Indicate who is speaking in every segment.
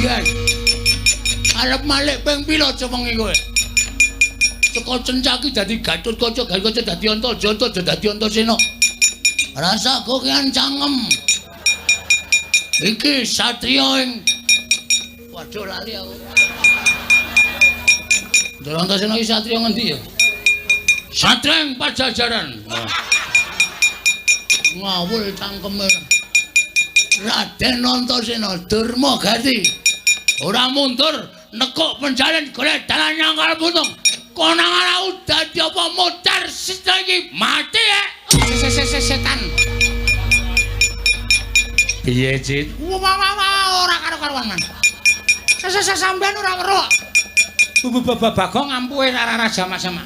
Speaker 1: Iya. Arep malik ping pira cewengi kowe? Saka Cencaki dadi Gatotkaca, Gatotkaca dadi Antaja, Antaja dadi Antasena. Rasa kokean cangkem. Iki satriya ing waduh lali aku. Ndara Antasena iki satriya ngendi ya? Satriya ing Pajajaran. Ngawul cangkeme. Raden Antasena Durma Gati. Ora mundur nekuk penjalin golek dalan nyangkal putung. Konang arau dadi apa modar iki mati ya. Setan. Piye, Cit? Wah wah wah ora karo-karuan man. Sampean ora weruh. Bagong ampuhe ora jamak-jamak.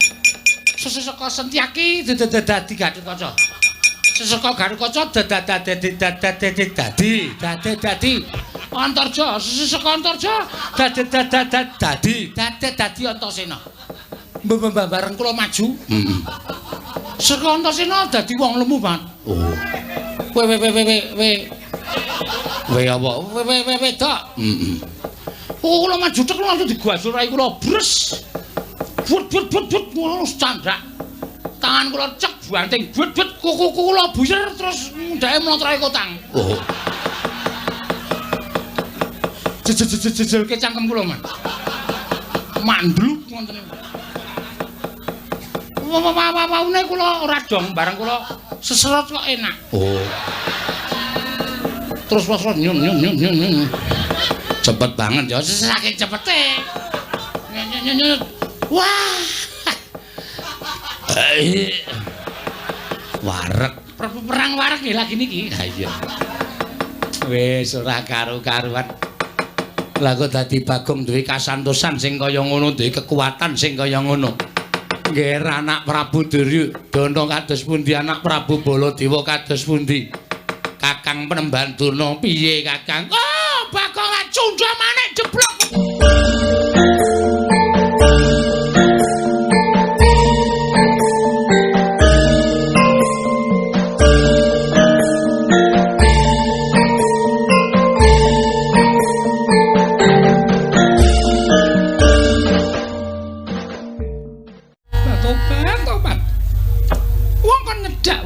Speaker 1: Seseka Sentyaki dadi Gatotkaca. Seseka Gatotkaca dadi dadi dadi dadi Antarja, seseka Antarja dadi dadi dadi dadi Antasena. Mbah bareng kula maju. Heeh. Seka Antasena dadi wong lemu, Pak. Oh. We we we we we. We apa? We we we wedok. Heeh. Oh, kula maju tek langsung digasuh rai kula bres. But but but but ngono candhak. Tangan kula cek banting but but kuku kula buyer terus mundhake mlotrai kotang. Oh. Jejelke cangkem kula, Man. Mandluk ngoten niku. Wawane kula ora dong bareng kula seserot kok enak. Oh. Terus terus nyun nyun nyun nyun. Cepet banget ya, saking cepete. Nyun nyun nyun. Wah. Wareg, perang wareg nggih lagi niki. Ha iya. Wis ora karu-karuan. Lah kok dadi Bagong duwe kasantosan sing kaya ngono, duwe kekuatan sing kaya ngono. Nggih anak Prabu Duryudana kados pundi, anak Prabu Baladewa kados pundi? Kakang Penemban Durna piye, Kakang? Oh, Bagong lak cundha manik jeblok.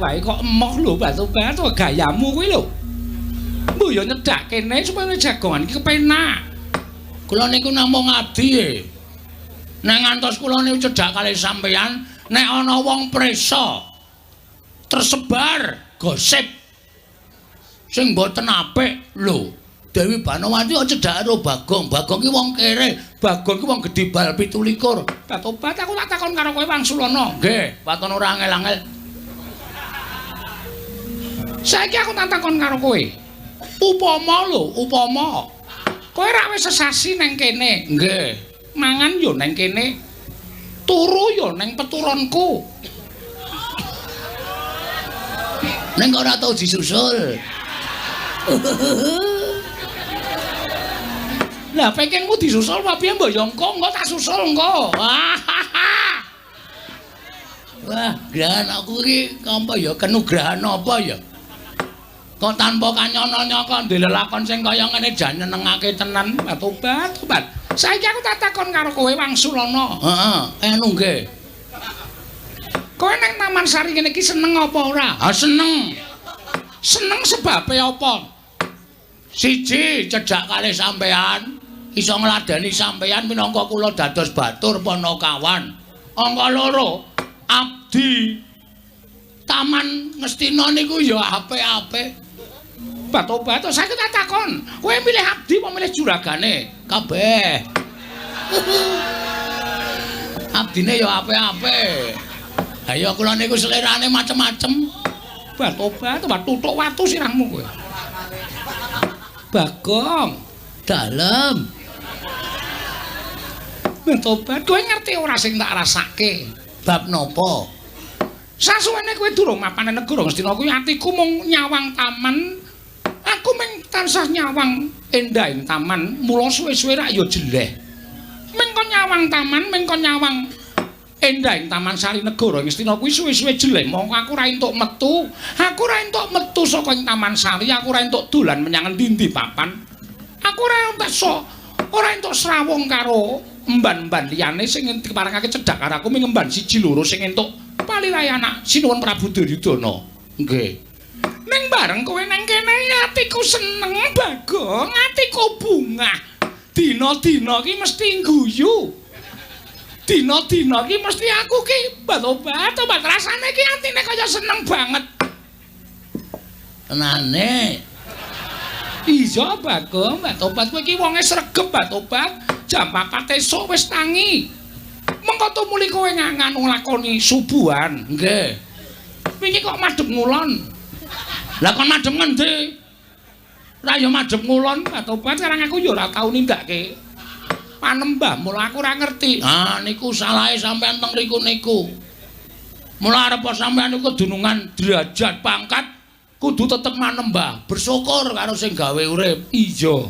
Speaker 1: Wae kok emoh lho batu-batu gayamu kuwi lho. Mbok ya nyedak kene supaya jagongan iki kepenak. Kula niku namung abdi e. Nek ngantos kula niku cedhak kalih sampeyan, nek ana wong prisa tersebar gosip sing mboten apik lho. Dewi Banowati kok cedhak karo Bagong. Bagong ki wong kere, Bagong ki wong gedhe bal 27. Batu-batu aku tak takon karo kowe Wangsulana. Nggih, waton ora angel-angel. Saiki aku tak takon karo kowe. Upama lho, upama kowe rak wis sesasi nang kene. Nggih. Mangan yo nang kene. Turu yo nang peturonku. Neng kok ora tau disusul. Lah pengenmu disusul apa piye mbok yo engko, engko tak susul engko. Wah, grahan aku iki apa ya kenugrahan apa ya? Kok tanpa kanyono kok ndek lelakon sing kaya ngene jan nyenengake tenan. Tobat, tobat. Saiki aku tak takon karo kowe Wangsulana. Heeh, anu nggih. Kowe nang Taman Sari ngene iki seneng apa ora? Ha seneng. Seneng sebabe apa? Siji, cedhak kalih sampean, iso ngladeni sampean minangka kula dados batur panakawan. Angka loro, abdi Taman Ngastina niku ya apik-apik. Batu-batu saiki tak takon, kowe milih abdi apa milih juragane? Kabeh. Abdine ya apik-apik. Ha ya kula niku selerane macem-macem. Batu-batu tutuk watu sirahmu kowe. Bagong, dalem. Tobat, kowe ngerti ora sing tak rasake? Bab napa? Sasuwene kowe durung mapan negara Ngastina kuwi atiku mung nyawang taman. Aku mung tansah nyawang endahing taman, mula suwe-suwe rak ya jeleh. Mung kon nyawang taman, mung kon nyawang endahing Taman Sari Negara Ngastina kuwi suwe-suwe jeleh. Mongko aku ora entuk metu. Aku ora entuk metu saka ing Taman Sari, aku ora entuk dolan menyang endi-endi papan. Aku ora entuk Ora entuk srawung karo emban-emban liyane sing diparengake cedhak karo aku ming emban siji loro sing entuk palirahe anak Sinuwun Prabu Duryudana. Nggih. Ning bareng kowe nang kene atiku seneng Bagong, atiku bungah. Dina-dina ki mesti ngguyu. Dina-dina ki mesti aku ki obat-obat rasane ki atine kaya seneng banget.
Speaker 2: Tenane.
Speaker 1: Iya Bagong, obat kowe iki wonge sregep obat. Jam 4 esuk wis tangi. Mengko tumuli kowe nganu nglakoni subuhan.
Speaker 2: Nggih.
Speaker 1: Wingi kok madhep ngulon. Lah kon madhep ngendi? Ra ya madhep ngulon, obat sekarang aku ya ora tau nindakake panembah, mula aku ora ngerti.
Speaker 2: Ah niku salahe sampean teng riku niku. Mula arep sampean niku kedunungan derajat pangkat kudu tetep manembah, bersyukur karo sing gawe urip.
Speaker 1: Iya.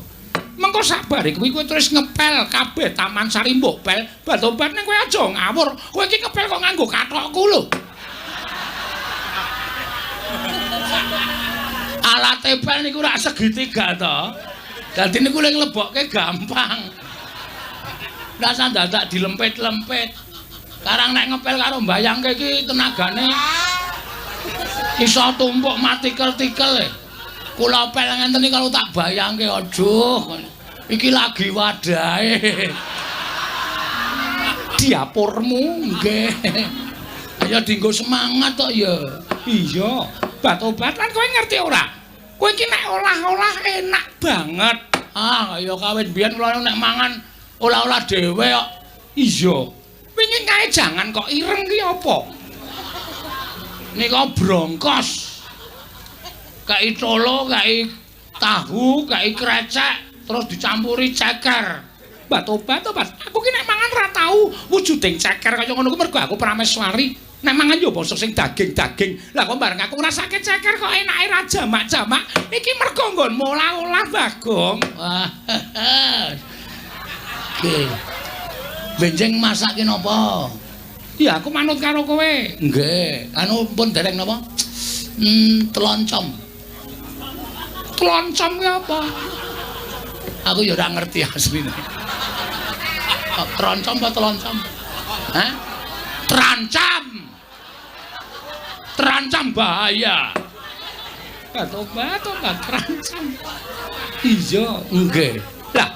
Speaker 1: Mengko sabare kuwi kowe terus ngepel kabeh Taman Sari mbok pel, obat ning kowe aja ngawur. Kowe iki ngepel kok nganggo kathokku lho.
Speaker 2: Alate pel niku rak segitiga to. Dadi niku lek nglebokke gampang. Rasa dadak dilempit-lempit. Karang nek ngepel karo mbayangke iki tenagane iso tumpuk matikel-tikel. Kula pel ngenten iki kalau tak bayangke aduh. Iki lagi wadahe.
Speaker 1: Diapurmu
Speaker 2: nggih. Ayo dienggo semangat tok ya.
Speaker 1: Iya. Obat-obat lan kowe ngerti ora? Kowe iki nek olah-olah enak banget.
Speaker 2: Ah, ya kawit biyen kula nek mangan olah-olah dhewe kok.
Speaker 1: Iya. Wingi kae jangan kok ireng ki apa?
Speaker 2: Nika brongkos. Kai tolo, kai tahu, kai krecek, terus dicampuri ceker.
Speaker 1: Obat-obat. Aku ki nek mangan ora tau wujuding ceker kaya ngono ku mergo aku prameswari. Nek mangan yo basa sing daging-daging. Lah kok bareng aku ngrasake ceker kok enake ra jamak-jamak. Iki mergo nggonmu olah-olah Bagong.
Speaker 2: Wah. Nggih. Benjing masake napa?
Speaker 1: Ya aku manut karo kowe.
Speaker 2: Nggih. Anu pun dereng napa? Teloncom.
Speaker 1: Teloncom kuwi apa?
Speaker 2: Aku ya ora ngerti asline. Troncom apa teloncom? Hah? Terancam. Terancam bahaya.
Speaker 1: Obat terancam. Iya,
Speaker 2: nggih.
Speaker 1: Lah,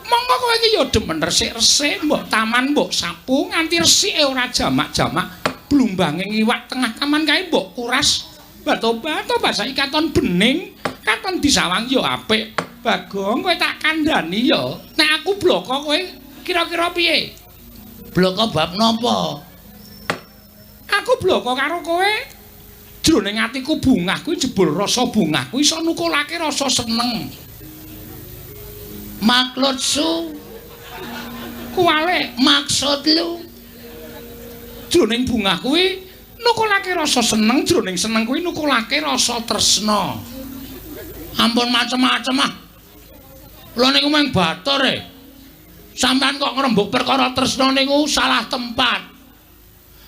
Speaker 1: monggo kowe iki ya demen resik-resik, mbok taman mbok sapu nganti resike ora jamak-jamak. Blumbange ngiwak tengah taman kae mbok kuras. Obat saiki katon bening, katon disawang ya apik. Bagong kowe tak kandhani ya. Nek aku bloko kowe kira-kira piye?
Speaker 2: Bloko bab napa?
Speaker 1: Aku bloko karo kowe. Jroning atiku bungah kuwi jebul rasa bungah kuwi iso nukulake rasa seneng.
Speaker 2: Maksud su
Speaker 1: kuwale
Speaker 2: maksud lu.
Speaker 1: Jroning bungah kuwi nukulake rasa seneng, jroning seneng kuwi nukulake rasa tresna.
Speaker 2: Ampun macem-macem ah. Kula niku mung batur e. Sampeyan kok ngrembug perkara tresna niku salah tempat.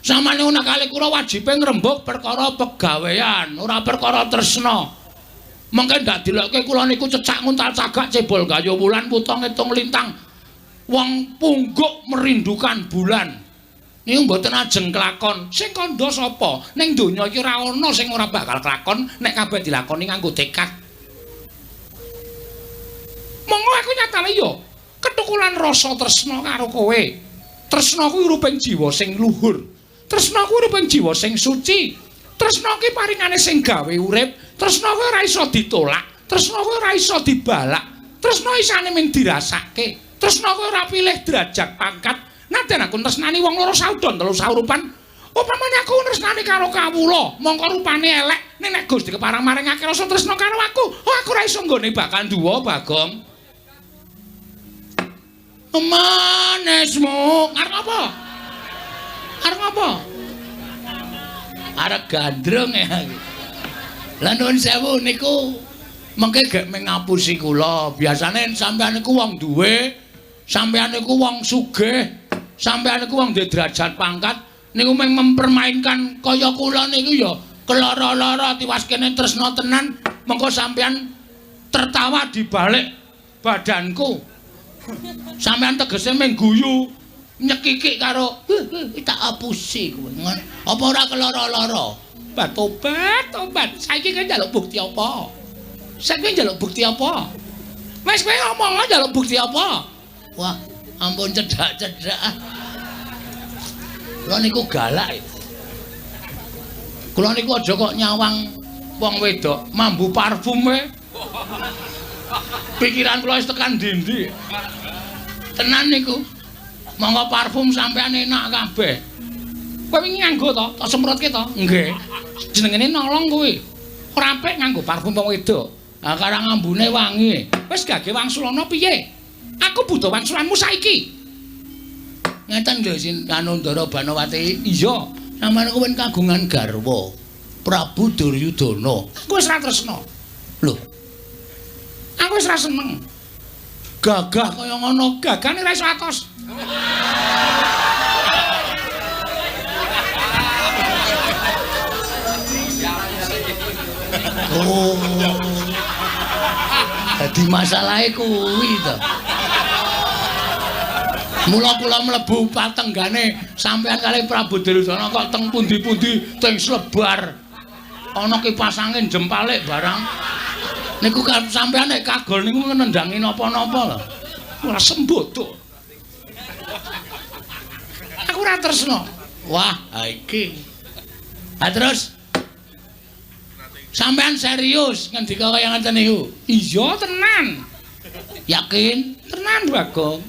Speaker 2: Sampeyan niku nek kali kula wajibe ngrembug perkara pegawean, ora perkara tresna. Mengke ndak dilokke kula niku cecak nguntal cagak cebol gayo wulan puta ngitung lintang. Wong pungguk merindukan bulan.
Speaker 1: Niku mboten ajeng kelakon. Sing kandha sapa? Ning donya iki ora ana sing ora bakal kelakon nek kabeh dilakoni nganggo tekad. Monggo aku nyatane ya ketukulan rasa tresna karo kowe. Tresna kuwi ruping jiwa sing luhur. Tresna kuwi ruping jiwa sing suci. Tresna kuwi paringane sing gawe urip. Tresna kuwi ora iso ditolak. Tresna kuwi ora iso dibalak. Tresna isane mung dirasake. Tresna kuwi ora pilih derajat pangkat. Nadyan aku tresnani wong loro saudon telu saurupan. Upamane aku tresnani karo kawula, mongko rupane elek, ning nek Gusti kepareng maringake rasa tresna karo aku, oh aku ora iso nggone bakal duwa, Bagong.
Speaker 2: Manismu
Speaker 1: arep apa? Arep apa?
Speaker 2: Arep gandrung ya. Lah nuwun sewu niku mengke gek mengapusi kula. Biasane sampean niku wong duwe, sampean niku wong sugih, sampean niku wong duwe derajat pangkat, niku mung mempermainkan kaya kula niku ya keloro-loro tiwas kene tresna tenan, mengko sampean tertawa di balik badanku. Sampeyan tegese mung guyu nyekikik karo tak apusi kowe. Apa ora keloro-loro?
Speaker 1: Tobat, tobat. Saiki kowe njaluk bukti apa? Saiki njaluk bukti apa? Wis kowe ngomong njaluk bukti apa?
Speaker 2: Wah, ampun cedhak-cedhak. Kula niku galak. Kula niku aja kok nyawang wong wedok mambu parfume. Pikiran kula wis tekan ndi-ndi. Tenan niku. Monggo parfum sampean enak kabeh.
Speaker 1: Kowe wingi nganggo to? Tak semprotke to? Nggih. Jenengene nolong kuwi. Ora apik nganggo parfum wong wedok.
Speaker 2: Ha karang ambune wangi.
Speaker 1: Wis gage wangsulana piye? Aku butuh wangsulanmu saiki.
Speaker 2: Ngeten lho sin Anundara Banowati.
Speaker 1: Iya,
Speaker 2: sampeyan kuwi kagungan garwa Prabu Duryudana.
Speaker 1: Aku wis ra tresna.
Speaker 2: Lho.
Speaker 1: Aku wis ra seneng.
Speaker 2: Gagah kaya ngono,
Speaker 1: gagane ra iso atos.
Speaker 2: Oh. Dadi masalahe kuwi to. Mula kula mlebu patenggane sampeyan kalih Prabu Duryudana kok teng pundi-pundi teng slebar. Ana kipas angin jempalik barang. Niku sampeyan nek kagol niku nendhangi napa-napa lho.
Speaker 1: Ora sembodo. Aku ora tresna.
Speaker 2: Wah, ha iki. Ha terus sampeyan serius ngendika kaya ngoten niku?
Speaker 1: Iya, tenan.
Speaker 2: Yakin?
Speaker 1: Tenan, Bagong.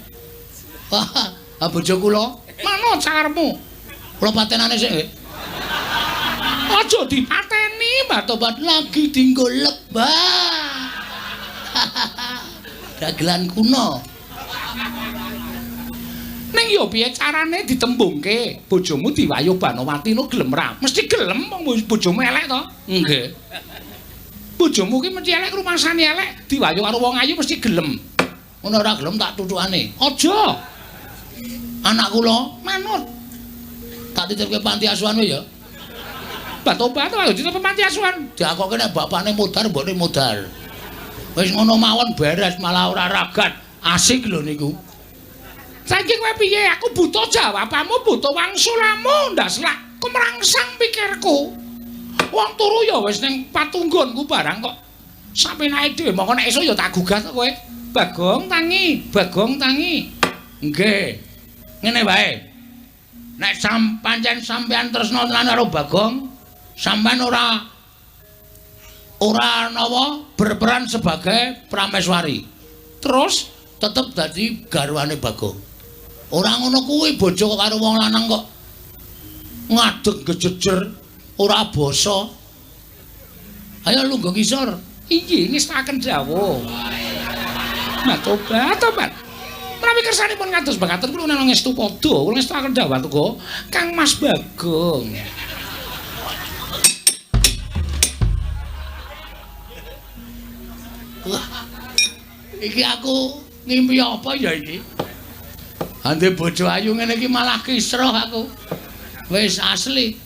Speaker 2: Wah, ha bojo kula
Speaker 1: manut sakarepmu.
Speaker 2: Kula patenane sik nggih.
Speaker 1: Aja dipateni, Mbah
Speaker 2: Tobat lagi dinggo lebah. Dagelan kuno.
Speaker 1: Ning yo piye carane ditembungke? Bojomu diwayuh Banowati no gelem ra? Mesti gelem wong bojomu elek to?
Speaker 2: Nggih.
Speaker 1: Bojomu ki mesti elek, rumangsane elek, diwayuh karo wong ayu mesti gelem.
Speaker 2: Ngono ora gelem tak tutukane.
Speaker 1: Aja.
Speaker 2: Anak kula
Speaker 1: manut.
Speaker 2: Tak titipke panti asuhan wae ya.
Speaker 1: Tobat ayo dititip panti asuhan.
Speaker 2: Diakoke nek bapakne modar mbokne modar. Wis ngono mawon beres malah ora ragat. Asik lho niku.
Speaker 1: Saiki kowe piye? Aku butuh jawabanmu, butuh wangsulanmu, ndas lak kemrangsang pikirku. Wong turu ya wis ning patunggonku barang kok. Sapenake dhewe mongko nek esuk ya tak gugah to kowe. Bagong tangi, Bagong tangi.
Speaker 2: Nggih. Ngene wae. Nek pancen sampean tresna tenan karo Bagong, sampean ora napa berperan sebagai prameswari. Terus tetep dadi garwane Bagong. Ora ngono kuwi bojo karo wong lanang kok ngadeg gejejer ora basa. Ayo lungguh ngisor.
Speaker 1: Inggih ngestaken dawuh. Nah, tobat, tobat. Menawi kersanipun ngantos bakaten kula ngestu padha, kula ngestaken dawuh tuga Kang Mas Bagong.
Speaker 2: Wah. Iki aku ngimpi apa ya iki? Ande bojo ayu ngene iki malah kisruh aku. Wis asli.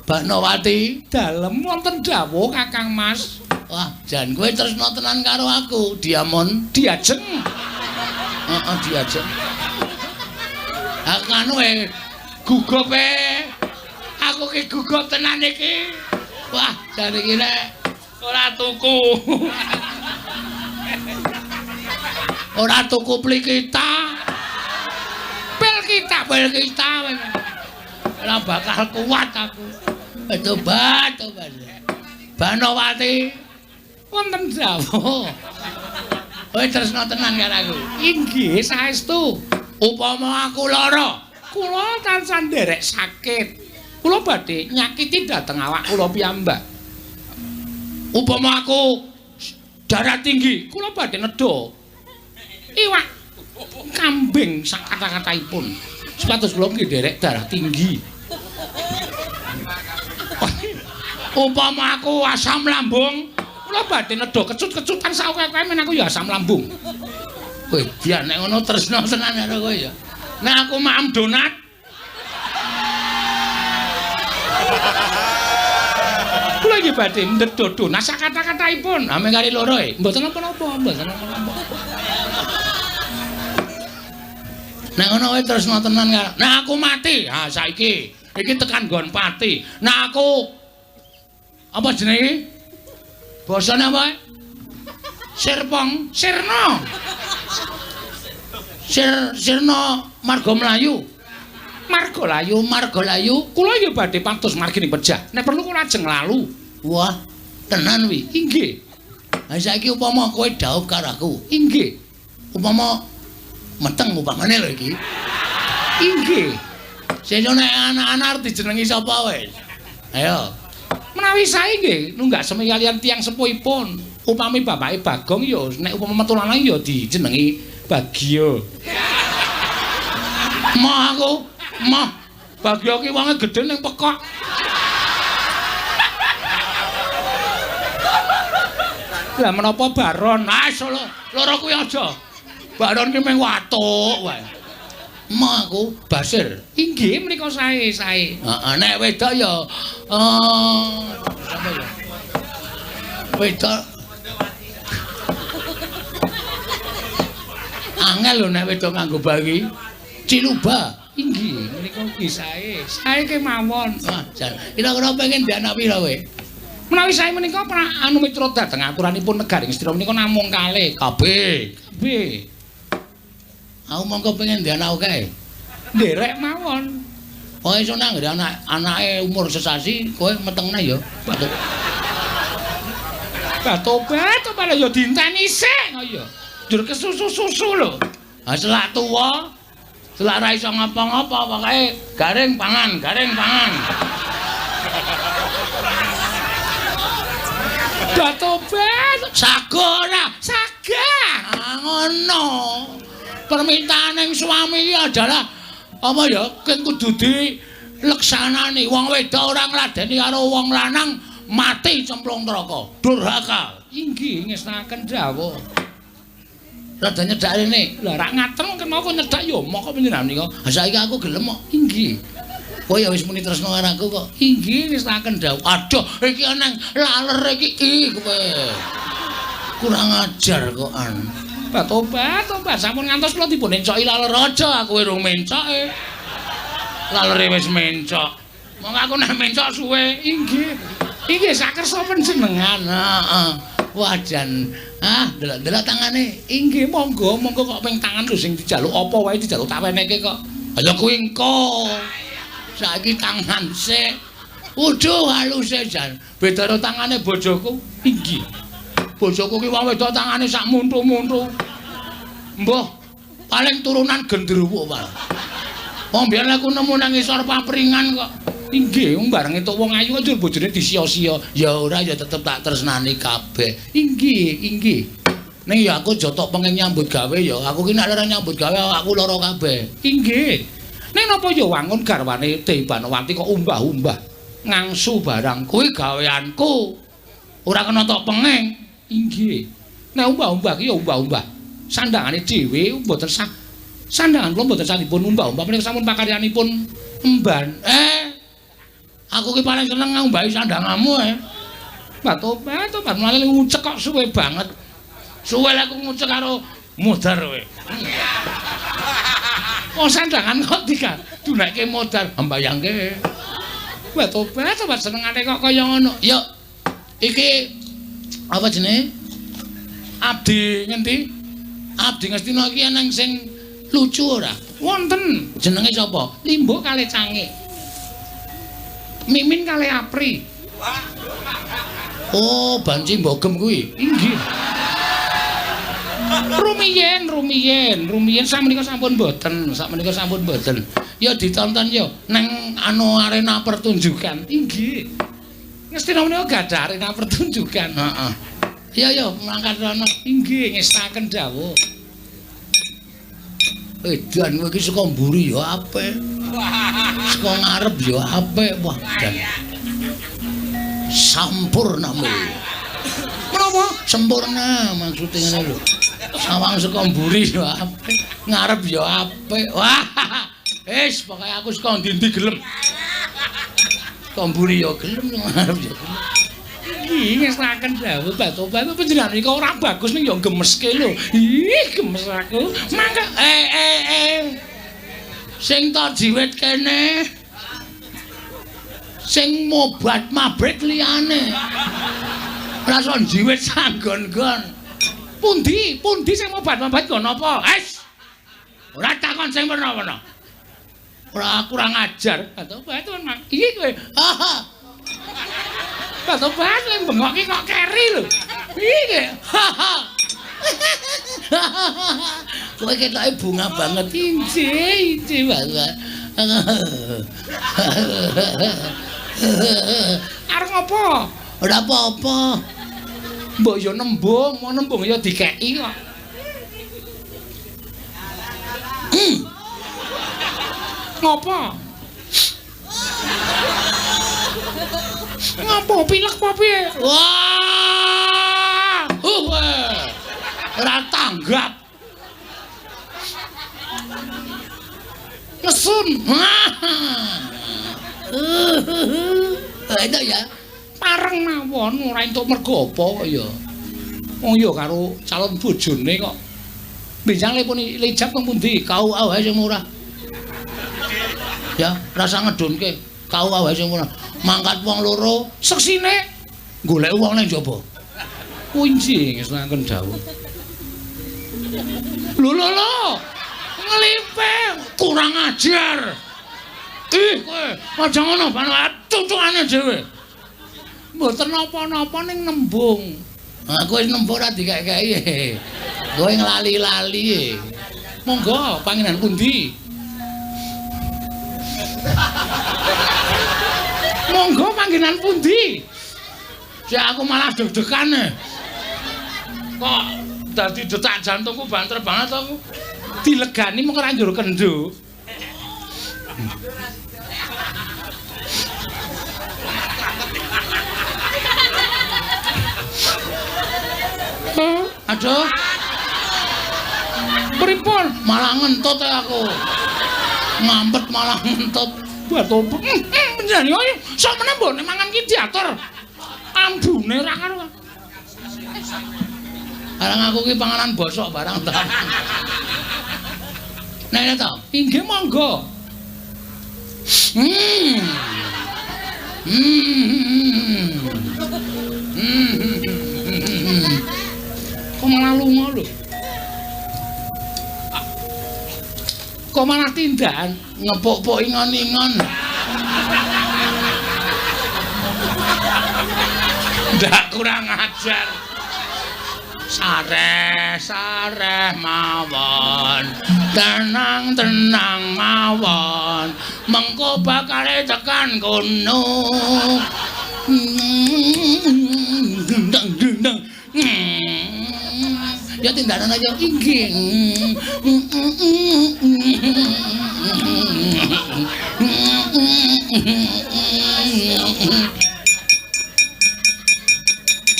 Speaker 2: Banowati
Speaker 1: dalem wonten dawuh Kakang Mas.
Speaker 2: Wah, jan kowe tresna tenan karo aku, Diamon.
Speaker 1: Diajeng.
Speaker 2: Heeh, diajeng. Aku anu gugup e. Aku ki gugup tenan iki. Wah, jan iki nek ora tuku. Ora tuku pli kita. Pil kita, pil kita. Ora bakal kuat aku. Tobat, tobat. Banowati
Speaker 1: wonten dawuh.
Speaker 2: Kowe tresna tenan karo aku.
Speaker 1: Inggih, saestu.
Speaker 2: Upama aku lara,
Speaker 1: kula tansah nderek sakit. Kula badhe nyakiti dhateng awak kula piyambak.
Speaker 2: Upama aku darah tinggi,
Speaker 1: kula badhe nedha iwak kambing sak kata-kataipun. Supados kula nggih nderek darah tinggi.
Speaker 2: Upama aku asam lambung,
Speaker 1: kula badhe nedha kecut-kecutan sak akeh-akeh men aku ya asam lambung.
Speaker 2: Kowe biar nek ngono tresna tenan karo kowe ya. Nek aku maem donat,
Speaker 1: kula nggih badhe ndedha donat sak kata-kataipun.
Speaker 2: Ame kari loro e.
Speaker 1: Mboten napa-napa, mboten napa-napa.
Speaker 2: Nek ngono kowe tresna tenan karo. Nek aku mati, ha saiki iki tekan nggon pati. Nek aku apa jenenge? Basane apa? Sirpong, sirna. Sirna marga mlayu. Marga layu, marga layu.
Speaker 1: Kula ya badhe pados margi ning pejah. Nek perlu kula ajeng lalu.
Speaker 2: Wah, tenan wi.
Speaker 1: Inggih.
Speaker 2: Ha saiki upama kowe dhaup karo aku.
Speaker 1: Inggih.
Speaker 2: Upama meteng upamane lho iki.
Speaker 1: Inggih.
Speaker 2: Sesuk nek anak-anak arep dijenengi sapa wis? Ayo.
Speaker 1: Menawi sae nggih nunggak semi kaliyan tiyang sepuhipun. Upami bapake Bagong ya nek upama metu lanang ya dijenengi Bagio.
Speaker 2: Moh aku, moh. Bagio ki wonge gedhe ning pekok.
Speaker 1: Lah menapa Baron?
Speaker 2: Ah loro kuwi aja. Baron ki mung watuk wae. Moh aku Basir.
Speaker 1: Inggih menika sae sae.
Speaker 2: Heeh, nek wedok ya sapa ya? Wedok angel lho nek wedok nganggo bayi. Ciluba.
Speaker 1: Inggih menika ugi sae. Sae kemawon.
Speaker 2: Wah, jan. Kira-kira pengen duwe anak pira kowe?
Speaker 1: Menawi sae menika anu miturut dhateng aturanipun negari Ngastina menika namung kalih.
Speaker 2: Kabeh.
Speaker 1: Kabeh.
Speaker 2: Aku mongko pengen duwe anak akeh.
Speaker 1: Nderek mawon.
Speaker 2: Pokoke iso nang anak anake umur sesasi kowe metengne ya. Batuk.
Speaker 1: Batobat apa ya dienteni sik kaya. Njur kesusu-susu lho.
Speaker 2: Ha selak tuwa, selak ra iso ngapa-ngapa pokoke garing pangan, garing pangan.
Speaker 1: Batobat
Speaker 2: sago ora?
Speaker 1: Sagah.
Speaker 2: Ah ngono. Permintaan yang suami iki adalah apa ya keng kudu dileksanani. Wong wedok ora ngladeni karo wong lanang mati cemplung neraka. Durhaka.
Speaker 1: Inggih ngestakaken dawuh.
Speaker 2: Rada nyedak rene.
Speaker 1: Lah rak ngaten kena kok nyedak ya moko panjenengan menika.
Speaker 2: Ha saiki aku gelem kok.
Speaker 1: Inggih.
Speaker 2: Kowe ya wis muni tresna karo aku kok.
Speaker 1: Inggih ngestakaken dawuh.
Speaker 2: Aduh, iki nang laler iki ih kowe. Kurang ajar kok an.
Speaker 1: Tobat, tobat sampun ngantos kula dipun encoki laler aja aku urung mencoke. Lalere wis mencok. Monggo aku nek mencok suwe. Inggih. Inggih sakersa panjenengan.
Speaker 2: Heeh. Wah jan. Ah, delok-delok tangane.
Speaker 1: Inggih monggo, monggo kok ping tangan lho sing dijaluk apa wae dijaluk tak wenehke kok.
Speaker 2: Ha kuwi engko. Saiki tangan sik. Waduh haluse jan.
Speaker 1: Beda karo tangane bojoku. Inggih. Bojoku ki wong wedok tangane sak muntu-muntu.
Speaker 2: Mbah, paling turunan gendruwo, Pak. Wong biyen aku nemu nang ngisor papringan kok.
Speaker 1: Inggih, wong bareng entuk wong ayu kok njur bojone disia-sia.
Speaker 2: Ya ora ya tetep tak tresnani kabeh.
Speaker 1: Inggih, inggih.
Speaker 2: Ning ya aku aja tok pengen nyambut gawe ya. Aku ki nek ora nyambut gawe aku lara kabeh.
Speaker 1: Inggih. Ning napa ya wangun garwane Dewi Banowati kok umbah-umbah ngangsu barang
Speaker 2: kuwi gaweanku. Ora kena tok penging.
Speaker 1: Inggih. Nek umbah-umbah ki ya umbah-umbah. Sandangane dhewe mboten sah. Sandangan kula mboten sah dipun umbah-umbah menika sampun pakaryanipun emban.
Speaker 2: Aku ki paling seneng ngumbahi sandanganmu eh.
Speaker 1: Batobat, tobat mulane ngucek kok suwe banget.
Speaker 2: Suwe lek aku ngucek karo modar kowe.
Speaker 1: Wong sandangan kok digadunekke
Speaker 2: modar, mbayangke.
Speaker 1: Batobat, tobat senengane kok kaya ngono.
Speaker 2: Yo. Iki apa jenenge?
Speaker 1: Abdi ngendi?
Speaker 2: Abdi Ngastina iki eneng sing lucu ora?
Speaker 1: Wonten.
Speaker 2: Jenenge sapa?
Speaker 1: Limbo kalih Cangik. Mimin kalih Apri.
Speaker 2: Oh, banci mbogem kuwi.
Speaker 1: Inggih. Rumiyin, rumiyin, rumiyin sakmenika sampun mboten, sakmenika sampun mboten.
Speaker 2: Ya ditonton yo nang anu arena pertunjukan.
Speaker 1: Inggih. Ngastina menika gadah arena pertunjukan.
Speaker 2: Heeh. Iya yo mangkat rono.
Speaker 1: Inggih ngestaken dawuh.
Speaker 2: Edan kowe iki saka mburi ya apik. Saka ngarep ya apik. Wah, jan. Sampurna mul.
Speaker 1: Menapa?
Speaker 2: Sempurna maksude ngene lho. Sawang saka mburi ya apik, ngarep ya apik. Wah. Wis pokoke aku saka ndi-ndi gelem. Saka mburi ya gelem, ngarep ya gelem.
Speaker 1: Iki ngestaken dawuh batobat panjenengan menika ora bagus ning ya gemeske lho. Ih, gemes aku. Mangga
Speaker 2: Sing to jiwit kene. Sing mobat mabrik liyane. Ora iso jiwit sanggon-gon. Pundi? Pundi sing mobat-mabat nggo napa? Wes. Ora takon sing werna-werna. Ora kurang ajar. Batobat Mang. Iki kowe. Batobat kowe bengok ki kok keri lho. Iki. Kowe ketoke bunga banget. Injih, injih banget. Arep ngopo? Ora apa-apa. Mbok yo nembung, mau nembung ya dikeki kok. Ngopo? Ngopo pilek apa piye? Wah! Ora tanggap. Ngesun. Itu ya. Pareng mawon ora entuk mergo apa kok ya. Wong ya karo calon bojone kok. Benjang lepun lijab teng pundi? KUA wae sing murah. Ya, rasa ngedunke. KUA wae sing murah. Mangkat wong loro, seksine golek wong nang njaba. Kunci ngesungaken dawuh. Lho lho lho. Ngelipe kurang ajar. Ih kowe aja ngono banget cucukane dhewe. Mboten napa-napa ning nembung. Ha kowe nembung ora dikek-keki. Kowe nglali-lali. Monggo pangenan pundi? Monggo panggenan pundi? Ya aku malah deg-degan. Kok dadi detak jantungku banter banget aku. Dilegani mung ora njur kendho. Aduh. Pripun? Malah ngentut aku. Ngampet malah ngentut. Batu penjani kaya sok meneh mbok mangan ki diatur. Ambune ra karo. Barang aku ki panganan bosok barang ta. Nek ta, inggih monggo. Kok malah lunga lho. Kok malah tindakan ngepuk-puk ingon-ingon. Ndak kurang ajar. Sareh, sareh mawon. Tenang, tenang mawon. Mengko bakale tekan kono. Deng deng deng. Ya tindakan aja inggih.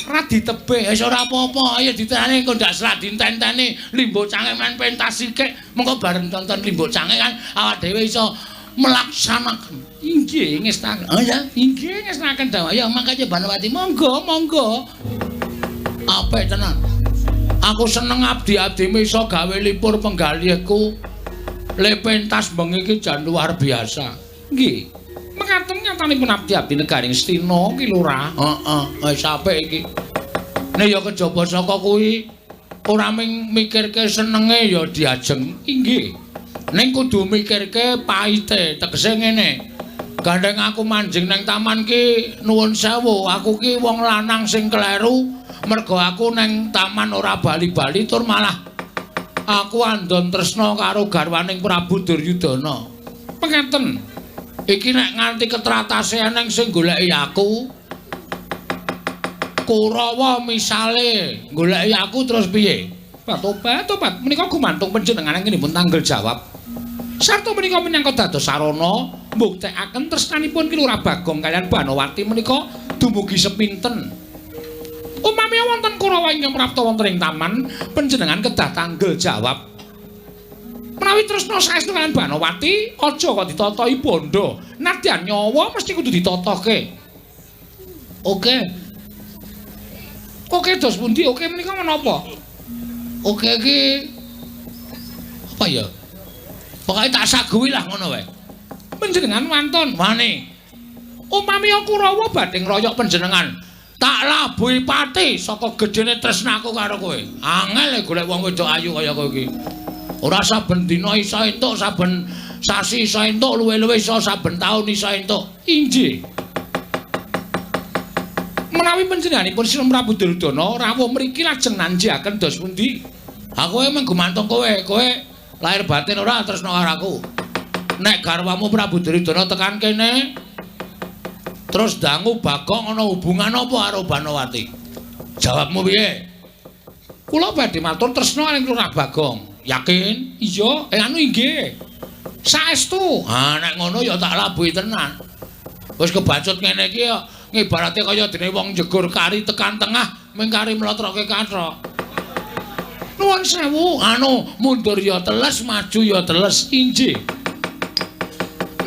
Speaker 2: Ora ditebih wis ora apa-apa, ayo ditane engko ndak selat dintenteni Limbuk Cange men pentas sithik, mengko bareng tonton Limbuk Cange kan awak dhewe iso melaksanakan. Inggih ngestaken. Oh ya, inggih ngestaken dawuh. Ya mangkane Banowati monggo, monggo. Apik tenan. Aku seneng abdi-abdimu iso gawe lipur penggalihku. Le pentas bengi iki jan luar biasa. Nggih. Mekaten nyatanipun abdi-abdi negaring Stina ki Lurah. Heeh, wis apik iki. Nek ya kejaba saka kuwi ora ming mikirke senenge ya diajeng. Inggih. Ning kudu mikirke paite, tegese ngene. Gandeng aku manjing nang taman ki nuwun sewu, aku ki wong lanang sing kleru mergo aku nang taman ora bali-bali tur malah aku andon tresna karo garwaning Prabu Duryudana. Pengaten. Iki nek nganti ketratase eneng sing goleki aku. Kurawa misale goleki aku terus piye? Tobat, tobat. Menika gumantung panjenengan nggih tanggel jawab. Sarta menika minangka dados sarana mbuktekaken tresnanipun Ki Lurah Bagong kaliyan Banowati menika dumugi sepinten. Upami wonten Kurawa ingkang prapta wonten ing taman, panjenengan kedah tanggel jawab. Menawi tresna saestu kaliyan Banowati, aja kok ditatahi bondo. Nadyan nyawa mesti kudu ditatohke. Oke. Oke dos pundi? Oke menika menapa? Oke iki apa ya? Pokoke tak saguhi lah ngono wae. Panjenengan wantun wani. Upami Kurawa badhe ngroyok panjenengan, tak labuhi pati saka gedene tresnaku karo kowe. Angel golek wong wedok ayu kaya kowe iki. Ora saben dina iso entuk, saben sasi iso entuk, luwe-luwe iso saben taun iso entuk. Inggih. Menawi panjenenganipun Sri Prabu Duryudana rawuh mriki lajeng nanjiaken dos pundi? Aku emang gumantung kowe, kowe lahir batin ora tresna karo aku. Nek garwamu Prabu Duryudana tekan kene terus dangu Bagong ana hubungan apa karo Banowati? Jawabmu piye? Kula badhe matur tresna ing Lurah Bagong. Yakin? Iya, anu inggih. Saestu. Ha nek ngono ya tak labuhi tenan. Wis kebacut ngene iki ya ngibarate kaya dene wong njegur kari tekan tengah mung kari mlotroke kathok. Nuwun sewu, anu mundur ya teles, maju ya teles. Inggih.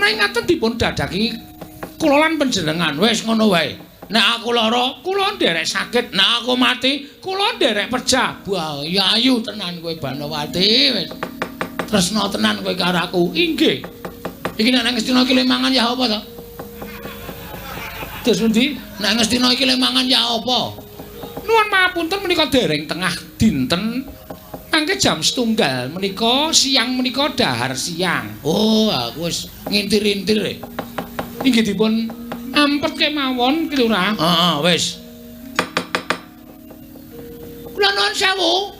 Speaker 2: Nek ngaten dipun dadaki kula lan panjenengan wis ngono wae. Nek aku lara, kula nderek sakit. Nek aku mati, kula nderek pejah. Wah, ya ayu tenan kowe Banowati wis. Tresna tenan kowe karo aku. Inggih. Iki nek nang Ngastina iki le mangan ya apa to? Terus pundi? Nek Ngastina iki le mangan ya apa? Nuwun mapunten menika dereng tengah dinten. Mangke jam 1:30 menika siang menika dahar siang. Oh, aku wis ngintir-intir. Inggih dipun ampet kemawon ki Lurah. Heeh, wis. Kula nuwun sewu.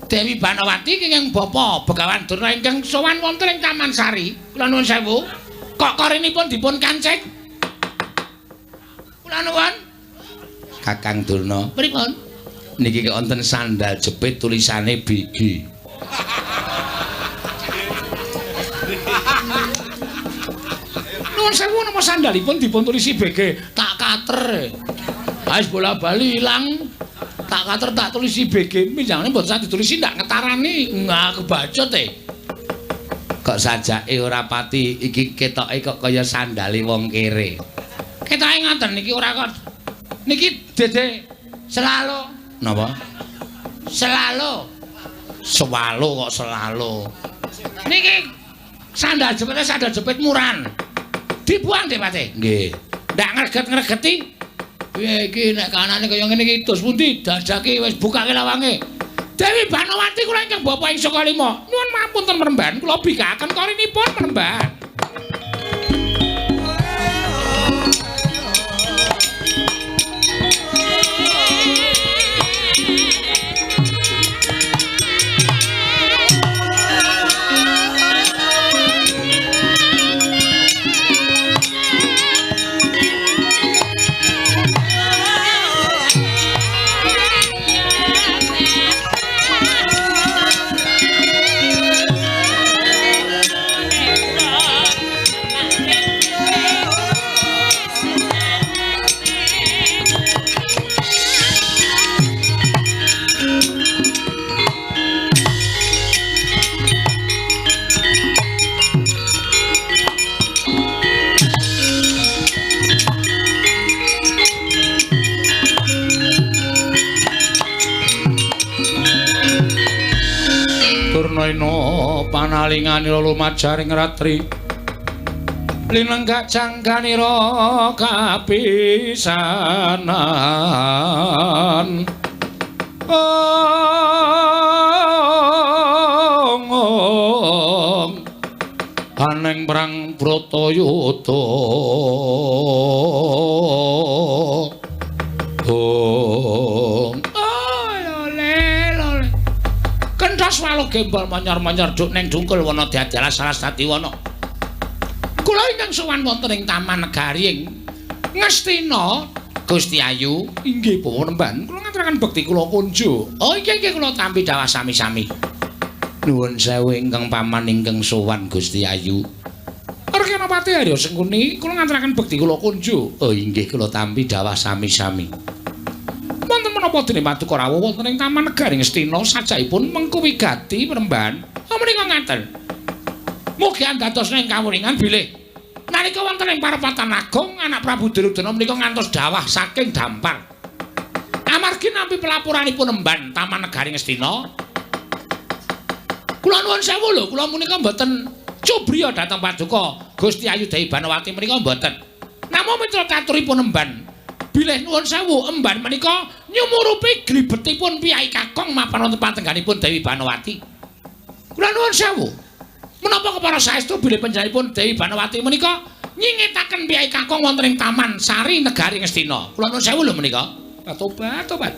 Speaker 2: Dewi Banowati kenging bapa Begawan Durna ingkang sowan wonten ing Taman Sari. Kula nuwun sewu. Kok korinipun dipun kancik? Kula nuwun. Kakang Durna, pripun? Niki wonten sandal jepit tulisane BG. Nuwun sewu napa sandalipun dipun tulisi BG? Tak kater. Wis bola-bali ilang. Tak kater tak tulisi BG. Minjangane mboten sah ditulisi ndak ngetarani. Enggak kebacut e. Kok sajake ora pati iki ketoke kok kaya sandale wong kere. Ketoke ngoten niki ora kok. Niki dede selalu. Napa? Selalu. Sewalo kok selalu. Niki sandal jepite sandal jepit muran. Dibuang deh Pate. Nggih. Ndak ngreget-ngregeti. Piye iki nek kanane kaya ngene iki dos pundi? Dadake wis bukake lawange. Dewi Banowati kula ingkang bapa ing saka lima. Nyuwun mapunten meremban kula bikaken korinipun meremban. Panalinganira lumajaring ratri linenggak jangganira kapisanan. Ong aneng perang Bratayuda. Ong Kenthas waluh gembol manyor-manyor duk neng dungkul wana diadalah salah satiwana. Kula ingkang sowan wonten ing Taman Negari ing Ngastina Gusti Ayu inggih panemban kula ngaturaken bekti kula kunjuk. Oh inggih inggih kula tampi dawah sami-sami. Nuwun sewu ingkang paman ingkang sowan Gusti Ayu. Arkenapati Arya Sengkuni kula ngaturaken bekti kula kunjuk. Oh inggih kula tampi dawah sami-sami. Wonten menapa dene paduka rawuh wonten ing Taman Negari Ngastina sajaipun mengku wigati premban. Oh menika ngaten. Mugi andados ing kawuningan bilih nalika wonten ing parepatan agung anak Prabu Duryudana menika ngantos dawah saking dampar. Amargi nampi pelaporanipun emban Taman Negari Ngastina, Kula nuwun sewu lho, kula menika mboten cubriya dhateng paduka Gusti Ayu Dewi Banowati menika mboten. Namung mitra katuripun emban. Bilih nuwun sewu emban menika nyumurupi glibetipun piyai kakung mapan wonten patengganipun Dewi Banowati. Kula nuwun sewu. Menapa kepara saestu bilih panjenenganipun Dewi Banowati menika nyingetaken piyai kakung wonten ing Taman Sari Negari Ngastina. Kula nuwun sewu lho menika. Tobat, tobat.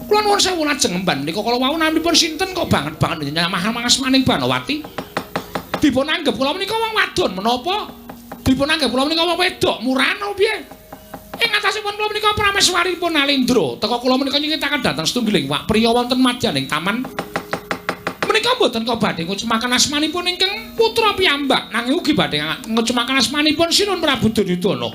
Speaker 2: Kula nuwun sewu lajeng emban menika kala wau namipun sinten kok banget-banget nyamah mangasmaning Banowati. Dipun anggep kula menika wong wadon menapa? Dipun anggep kula menika wong wedok murano piye? Ing atasipun kula menika prameswaripun Nalendra. Teka kula menika nyingetaken dhateng setunggiling wak priya wonten madyaning taman. Menika mboten kok badhe ngucemaken asmanipun ingkang putra piyambak, nanging ugi badhe ngucemaken asmanipun Sinun Prabu Duryudana.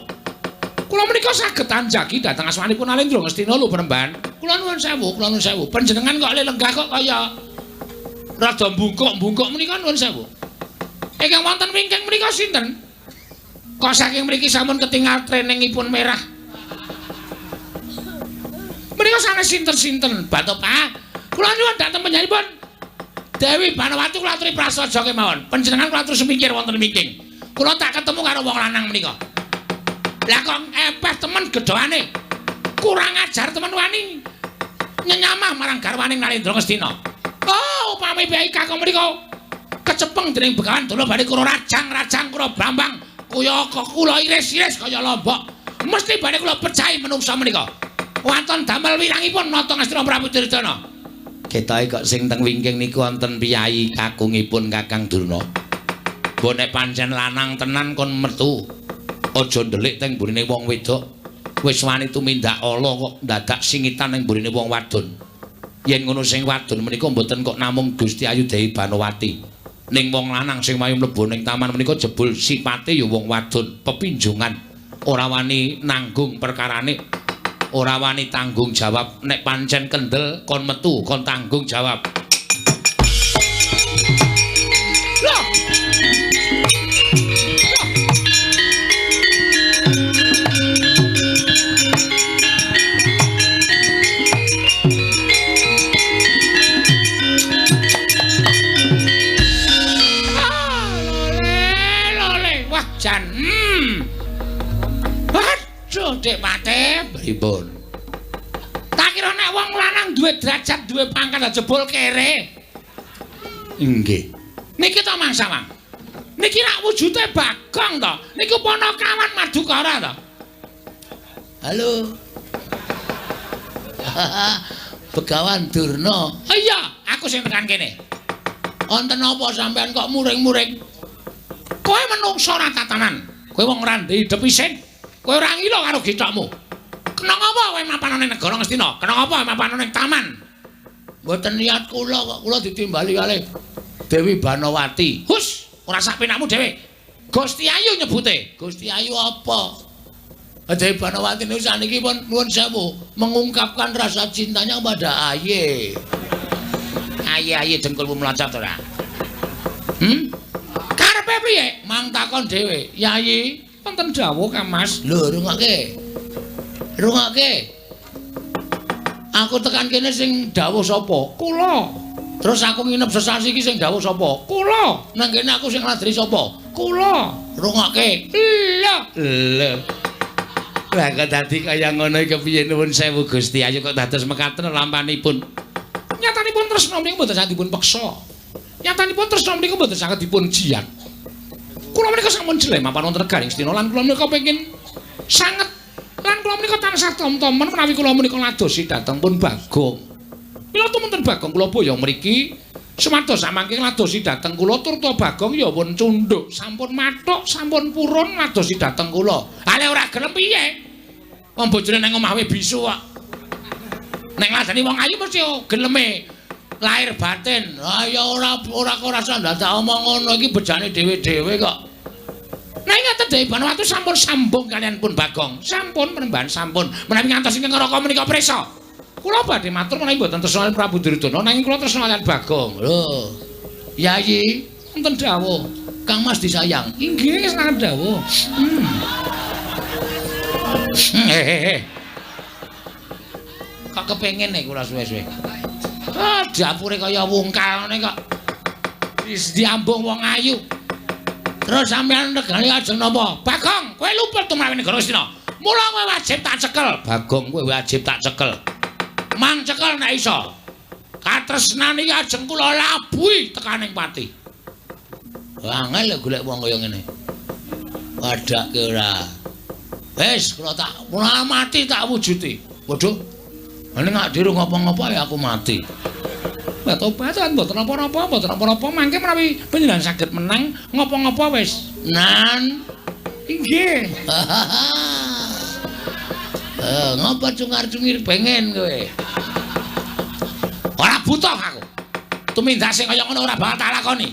Speaker 2: Kula menika saged anjagi dhateng asmanipun Nalendra Ngastina lho Penemban. Kula nuwun sewu, kula nuwun sewu. Panjenengan kok lenggah kok kaya rada bungkuk-bungkuk menika nuwun sewu. Ingkang wonten wingking menika sinten? Kok saking mriki sampun ketingal treningipun merah. Menika sanes sinten-sinten, Batok Pak. Kula nyuwun dhateng panjenenganipun Dewi Banowati kula aturi prasaja kemawon. Panjenengan kula atur semikir wonten wingking. Kula tak ketemu karo wong lanang menika. Lah kok epeh temen gedhoane. Kurang ajar temen wani nyenyamah marang garwaning Nalendra Ngastina. Oh, upami piyai kakung menika kecepeng dening Begawan Durna badhe kula rajang-rajang kula brambang kaya kula iris-iris kaya lombok. Mesti badhe kula pecahi menungsa menika. Wonten damel wirangipun nata Ngastina Prabu Duryudana. Ketoke kok sing teng wingking niku wonten piyai kakungipun Kakang Durna. Mbok nek pancen lanang tenan kon metu. Aja ndelik teng mburine wong wedok. Wis wani tumindak ala kok dadak singitan ning mburine wong wadon. Yen ngono sing wadon menika mboten kok namung Gusti Ayu Dewi Banowati. Ning wong lanang sing wayu mlebu ning taman menika jebul sipate ya wong wadon, pepinjungan. Ora wani nanggung perkarane. Ora wani tanggung jawab. Nek pancen kendel kon metu, kon tanggung jawab. Loh. Aduh, Dik Pate, pripun? Tak kira nek wong lanang duwe derajat, duwe pangkat jebul kere. Nggih. Niki to Mang Sawang. Niki rak wujude Bagong to. Niku ponokawan Madukara to. Halo. Begawan Durna. Oh iya, aku sing tekan kene. Wonten apa sampean kok muring-muring? Kowe menungso ora tatanan. Kowe wong ora ndek isin. Kowe ora ngila karo githokmu. Kena ngapa kowe mapan ning negara Ngastina? Kena ngapa mapan ning taman? Mboten niat kula kok, kula ditimbali kalih Dewi Banowati. Hus, ora sak penakmu dhewe. Gusti Ayu nyebute. Gusti Ayu apa? Dewi Banowati niku saniki pun nuwun sewu mengungkapkan rasa cintanya pada Aye. Aye-aye dengkulmu mlocot ora? Karepe piye? Mang takon dhewe. Yayi, wonten dawuh Kang Mas. Lho, rungokke. Rungokke. Aku tekan kene sing dawuh sapa? Kula. Terus aku nginep sesasi iki sing dawuh sapa? Kula. Nang kene aku sing ngladri sapa? Kula. Rungokke. Lho. Lho. Lah kok dadi kaya ngono iki kepiye nuwun sewu Gusti Ayu kok dados mekaten lampanipun. Nyatanipun tresna menika mboten saged dipun peksa. Nyatanipun tresna menika mboten saged dipun jiat. Kula menika sampun jeleh mapan wonten negari Ngastina lan kula menika pengin sanget lan kula menika tansah tom-tomen menawi kula menika ladosi dhateng pun Bagong. Mila tumunten Bagong kula boyong mriki sumados samangke ladosi dhateng kula turta Bagong ya pun cundhuk, sampun mathuk, sampun purun ladosi dhateng kula. Ale ora gelem piye? Wong bojone nang omah wae bisu kok. Nek ngladeni wong ayu mesti geleme lahir batin. Ah ya ora ora ora dadak omong ngono iki bejane dhewe-dhewe kok. Nah ngaten Dewi Banowati sampun sambung kalian pun Bagong. Sampun penemban sampun. Menawi ngantos ingkang neraka menika prisa. Kula badhe matur menawi mboten tresna Prabu Duryudana nanging kula tresna kalian Bagong. Lho. Yayi, wonten dawuh. Kang Mas disayang. Inggih sanget dawuh. Kok kepengin nek kula suwe-suwe. Ah, dapure kaya wungkal ngene kok. Diambung wong ayu. Terus sampean regane ajeng napa? Bagong, kowe luput tumrap negara Astina. Mula kowe wajib tak cekel. Bagong, kowe wajib tak cekel. Mang cekel nek iso. Katresnan iki ajeng kula labuhi tekaning pati. Angel lho golek wong kaya ngene. Padake ora. Wis kula tak mula mati tak wujuti. Waduh. Nek gak diru ngopo-ngopo ya aku mati. Obat-obatan mboten napa-napa, mboten napa-napa mangke menawi panjenengan saged menang ngopo-ngopo wis. Nan. Inggih. Ngopo cungar-cungir pengen kowe? Ora butuh aku. Tumindak sing kaya ngono ora bakal tak lakoni.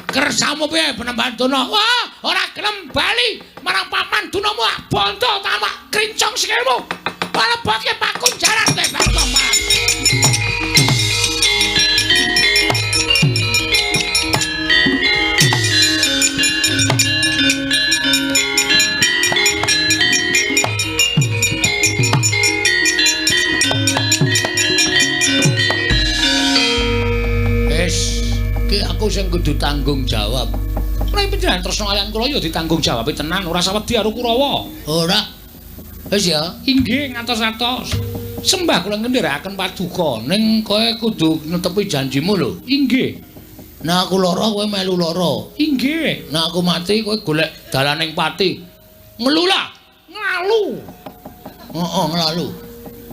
Speaker 2: Kersamu piye penemban Duna? Wah, ora gelem bali marang paman Dunamu bondo tamak krincong sikilmu. Palebake pakunjaran kowe Bagong. Aku sing kudu tanggung jawab. Ora panjenengan tresna kaliyan kula ya ditanggung jawab tenan, ora sawedi karo Kurawa. Ora. Wis ya, inggih ngatos-atos. Sembah kula ngendherekaken paduka, ning kowe kudu netepi janjimu lho. Inggih. Nek aku lara kowe melu lara. Inggih. Nek aku mati kowe golek dalaning pati. Ngelula, nglalu. Heeh, nglalu.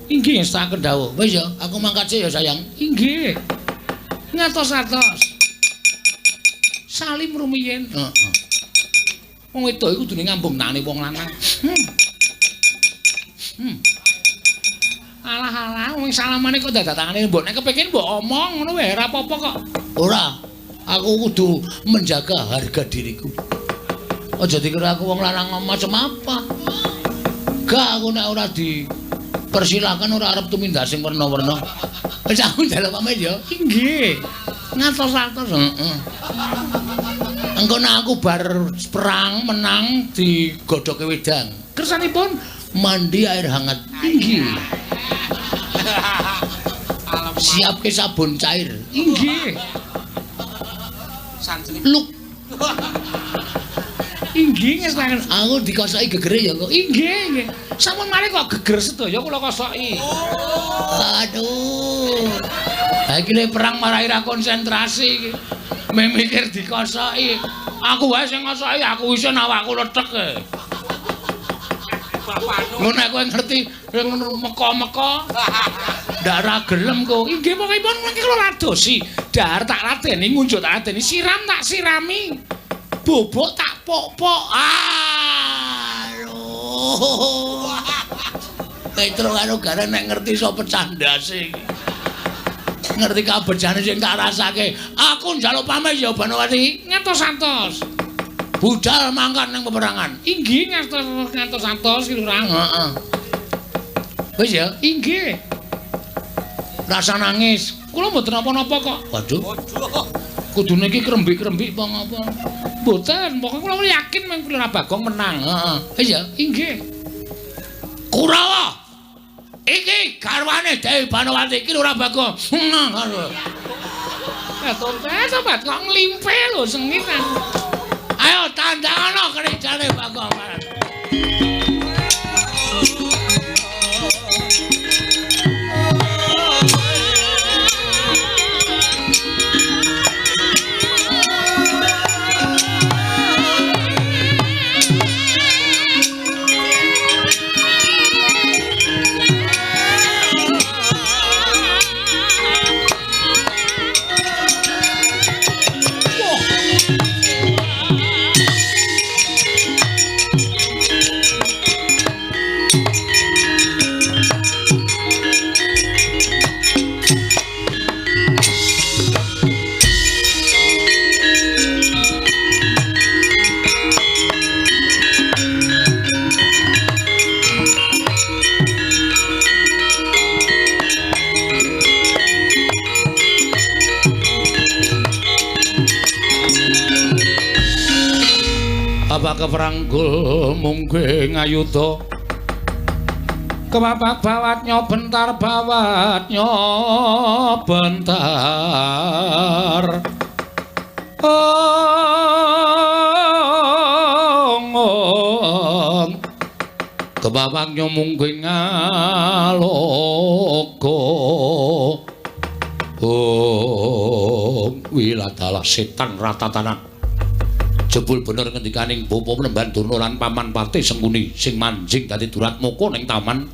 Speaker 2: Inggih ngestakaken dawuh. Wis ya, aku mangkat sik ya sayang. Inggih. Ngatos-atos. Salim rumiyin. Heeh. Wong wedok iku kudune ngambung tangane wong lanang. Alah-alah wong salamane kok dadak tangane mbok nek kepengin mbok omong ngono wae ora apa-apa kok. Ora. Aku kudu menjaga harga diriku. Aja dikira aku wong lanang macam apa. Gak aku nek ora dipersilakan ora arep tumindak sing werna-werna. Wis aku njaluk pamit ya. Inggih. Ngatos-atos. Heeh. Engko nek aku bar perang menang digodhoke wedang. Kersanipun mandi air hangat. Inggih. Siapke sabun cair. Inggih. Luk. Inggih ngestaken. Aku dikosoki gegere ya kok. Inggih, nggih. Sampun malih kok geger sedaya kula kosoki. Aduh. Ha iki le perang marai ra konsentrasi iki. Mikir dikosoki. Aku wae sing ngosoki, aku isin awakku lethek e. Ngono nek kowe ngerti meka-meka ndak ra gelem kok. Inggih pokokipun mangke kula ladosi. Dahar tak ladeni, ngunjuk tak ladeni, siram tak sirami. Bobok tak pok-pok. Aduh. Petro karo Gareng nek ngerti iso pecah ndase iki. Ngerti kabejane sing tak rasake. Aku njaluk pamit ya Banowati. Ngatos-atos. Budal mangkat nang peperangan. Inggih ngatos-atos ki Lurah. Heeh. Wis ya, inggih. Rasa nangis. Kula mboten napa-napa kok. Waduh. Kudune iki krembik-krembik apa ngapa? Mboten, pokoke kula yakin mung Lurah Bagong menang. Heeh. Wis ya, inggih. Kurawa. Iki garwane Dewi Banowati iki Lurah Bagong. Tobat kok nglimpe lho sengit. Ayo tandangana kerjane Bagong. Keprangkul mungguh ngayuda kepapak bawat nyobentar bawat nyobentar Ong kebawang nyomungking ngaloka. Om wiladalah setan ratatanan. Jebul bener ngendikaning bapa Menemban Durna lan paman Patih Sengkuni sing manjing dadi Duratmaka ning taman.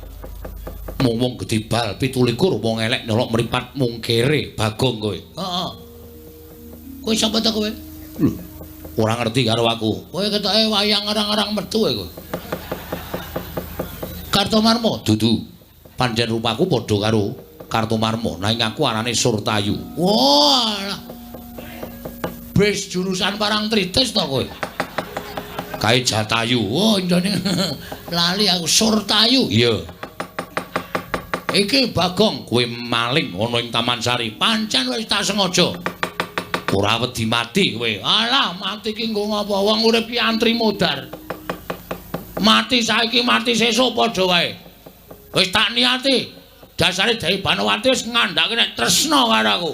Speaker 2: Mung wong gedhe bal 27 wong elek nyolok mripat mung kere Bagong kowe.
Speaker 1: Heeh. Kowe sapa ta kowe?
Speaker 2: Lho, ora ngerti karo aku.
Speaker 1: Kowe ketoke wayang arang-arang metu kowe. Kartomarma
Speaker 2: dudu. Pancen rupaku padha karo Kartomarma, nanging aku arane Surtayu.
Speaker 1: Wah. Wis jurusan Parangtritis to kowe.
Speaker 2: Kae Jatayu.
Speaker 1: Oh, njane lali aku Surtayu.
Speaker 2: Iya. Iki Bagong kowe maling ana ing Taman Sari.
Speaker 1: Pancen wis tak sengaja.
Speaker 2: Ora wedi mati kowe.
Speaker 1: Alah, mati ki nggo ngapa? Wong urip ki antri modar. Mati saiki mati sesuk padha wae. Wis tak niati. Dasare Dewi Banowati wis ngandhake nek tresna karo aku.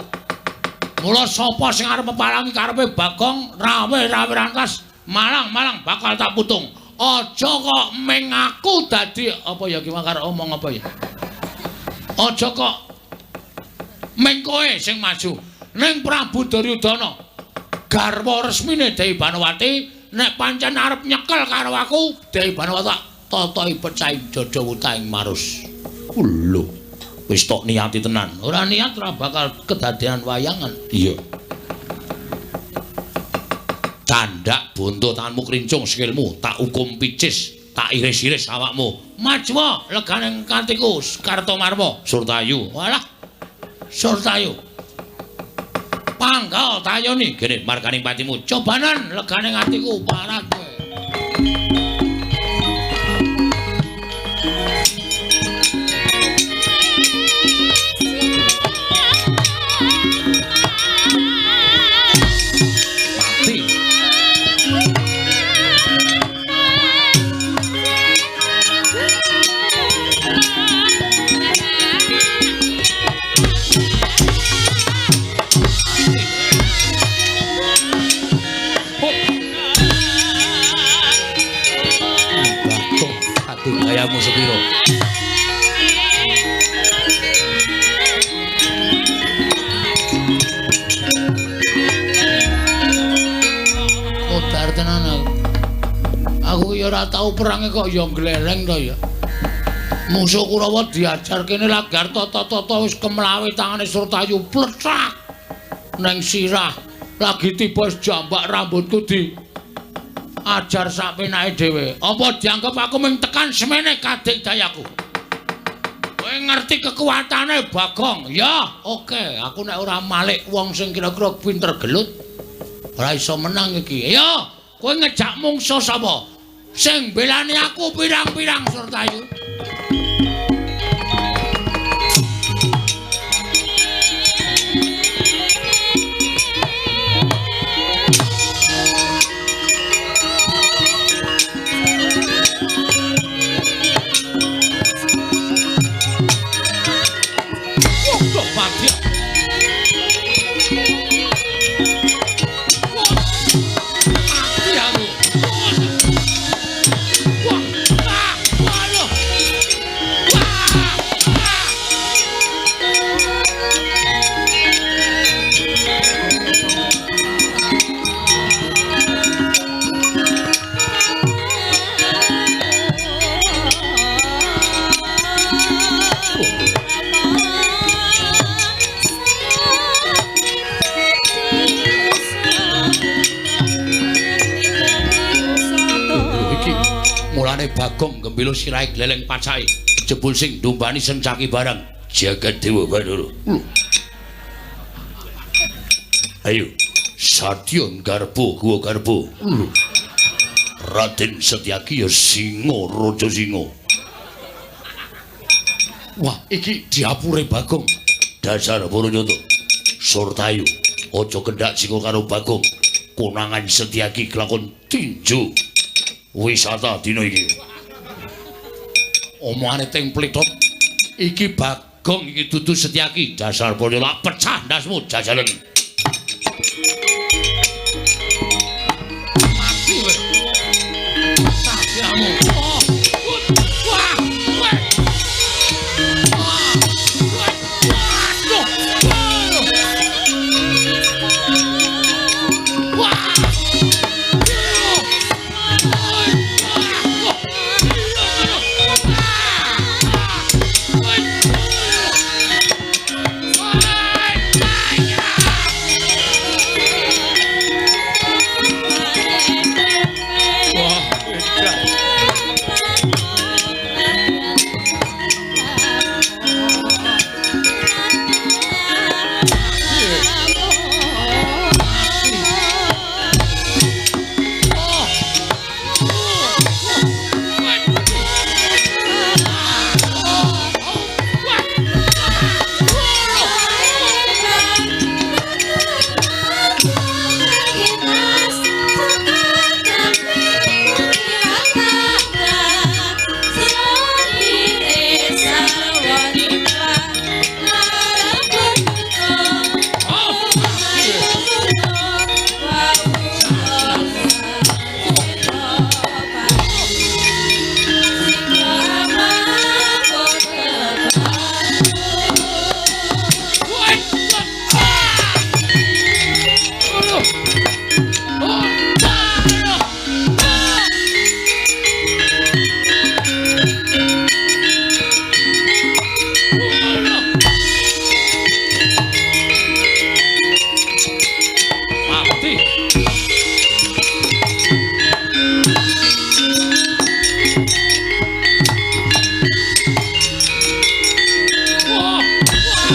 Speaker 1: Mula sapa sing arep peparangi karepe Bagong rawe-rawe rantas malang-malang bakal tak putung. Aja kok ming aku dadi apa ya ki karo omong apa ya. Aja kok ming kowe sing maju. Ning Prabu Duryudana garwa resmine Dewi Banowati nek pancen arep nyekel karo aku Dewi Banowati tak totohi pecahing dada wutahing marus.
Speaker 2: Lho, wis tok niati tenan.
Speaker 1: Ora niat ora bakal kedadean wayangan.
Speaker 2: Iya. Candak bonto tanganmu krincung sikilmu tak hukum picis, tak iris-iris awakmu.
Speaker 1: Maju legane katiku Kartomarma.
Speaker 2: Surtayu.
Speaker 1: Walah. Surtayu. Panggal tayoni
Speaker 2: gene marganing patimu.
Speaker 1: Cobanan legane atiku parah kowe.
Speaker 2: Mati. Gayamu sepiro?
Speaker 1: Modar tenan aku. Aku ya ora tau perange kok ya gleleng to ya. Musuh Kurawa diajar kene lagar tata-tata wis kemlawe tangane Surtayu plecak neng sirah. Lagi tiba jambak rambutku di ajar sak penake dhewe. Apa dianggep aku mung tekan semene kadik dayaku? Kowe ngerti kekuatane Bagong? Ya, oke. Aku nek ora malik wong sing kira-kira pinter gelut ora iso menang iki. Ya, kowe ngejak mungsuh sapa? Sing belani aku pirang-pirang Surtayu.
Speaker 2: Bagong gembilo sirahe gleleng pacake jebul sing ndumbani sencaki barang jagat dewa Bathara. Lho. Ayo Satya garbo gua garbo. Lho. Raden Setyaki ya singa raja singa. Wah, iki diapure Bagong. Dasar Baranyata. Surtayu aja kendhak singa karo Bagong. Konangan Setyaki kelakon tinju wisata dina iki. Omongane teng plethot. Iki Bagong iki dudu Setyaki. Dasar boyo lak pecah ndasmu jajalan. dadi. Wah, wah,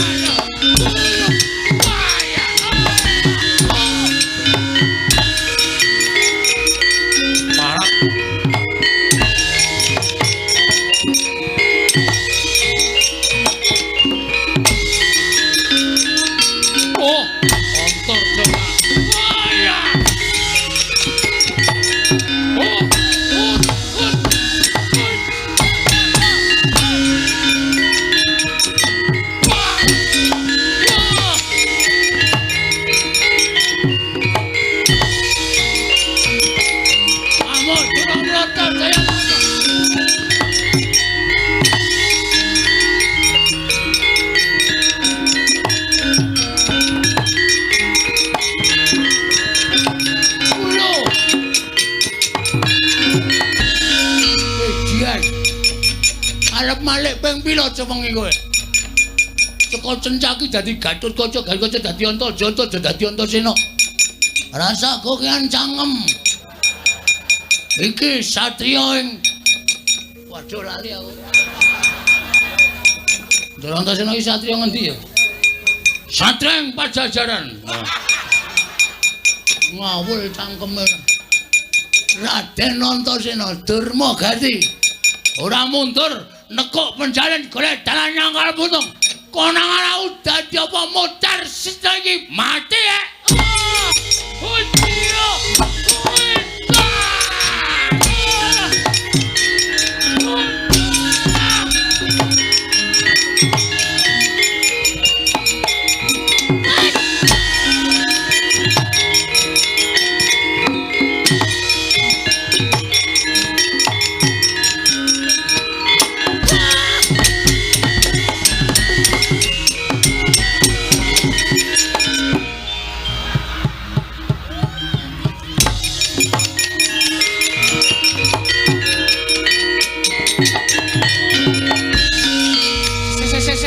Speaker 2: oh, Arep malik ping pira wengi kowe? Saka Cencaki dadi Gatotkaca, Gatotkaca dadi Antaja, Antaja dadi Antasena. Rasa kokean cangkem. Iki satriya ing waduh lali aku. Ndara Antasena iki satriya ngendi ya? Satriya ing Pajajaran. Ngawul cangkeme. Raden Antasena Durma Gati. Ora mundur nekuk penjalin golek dalan nyangkal putung. Konang ora dadi apa mutar iki mati ya. Oh, iya.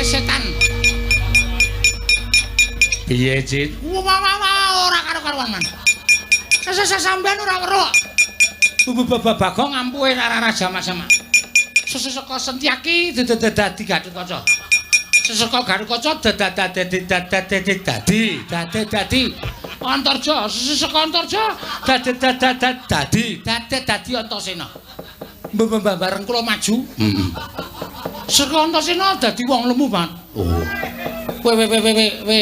Speaker 2: Setan. Piye, Cit? Wah, wah, wah, ora karo-karuan, Man. Sampeyan ora weruh. Bagong ampuhe ora jamak-jamak. Seseka Sentyaki dadi Gatotkaca. Seseka Gatotkaca dadi dadi dadi dadi Antarja, seseka Antarja dadi dadi dadi dadi Antasena. Bareng kula maju. Heeh. Saka Antasena dadi wong lemu, Pak. Oh. Kowe we we we we.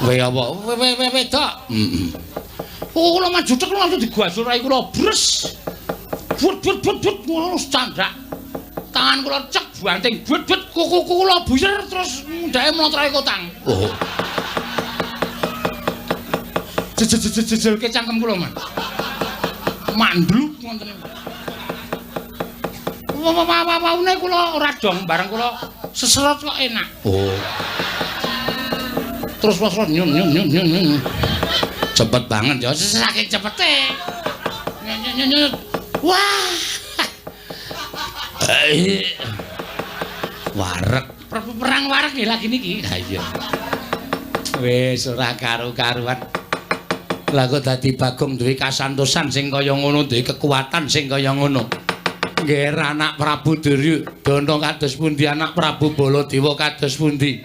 Speaker 2: We apa? We we we wedok. Heeh. Oh, kula maju tek langsung digasurai kula bres. But but but but ngono candhak. Tangan kula cek banting but but kuku kula buyer terus mundhake mlotroke kotang. Oh. Jejelke cangkem kula, Man. Mandluk ngoten niku. Wawane kula ora dong bareng kula seserot kok enak. Oh. Terus terus nyun nyun nyun nyun. Cepet banget ya, saking cepete. Nyun nyun nyun. Wah. Wareg, perang wareg nggih lagi niki. Ha iya. Wis ora karu-karuan. Lah kok dadi Bagong duwe kasantosan sing kaya ngono, duwe kekuatan sing kaya ngono. Nggih anak Prabu Duryudana kados pundi, anak Prabu Baladewa kados pundi?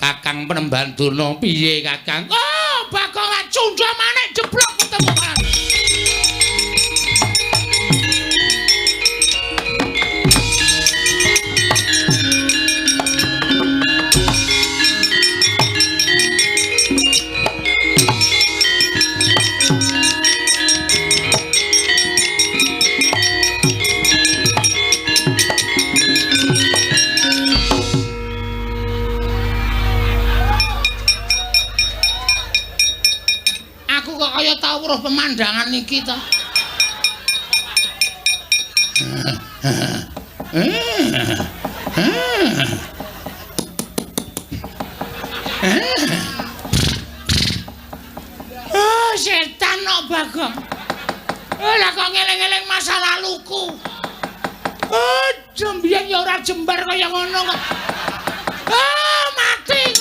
Speaker 2: Kakang Penemban Durna piye Kakang? Oh, Bagong cundha manik jeblok ketemu kan. Kaya tau weruh pemandangan iki ta. Oh, setan kok Bagong. Oh, lah kok ngeling-eling masa laluku. Oh, jembiyen ya ora jembar kaya ngono kok. Oh, mati.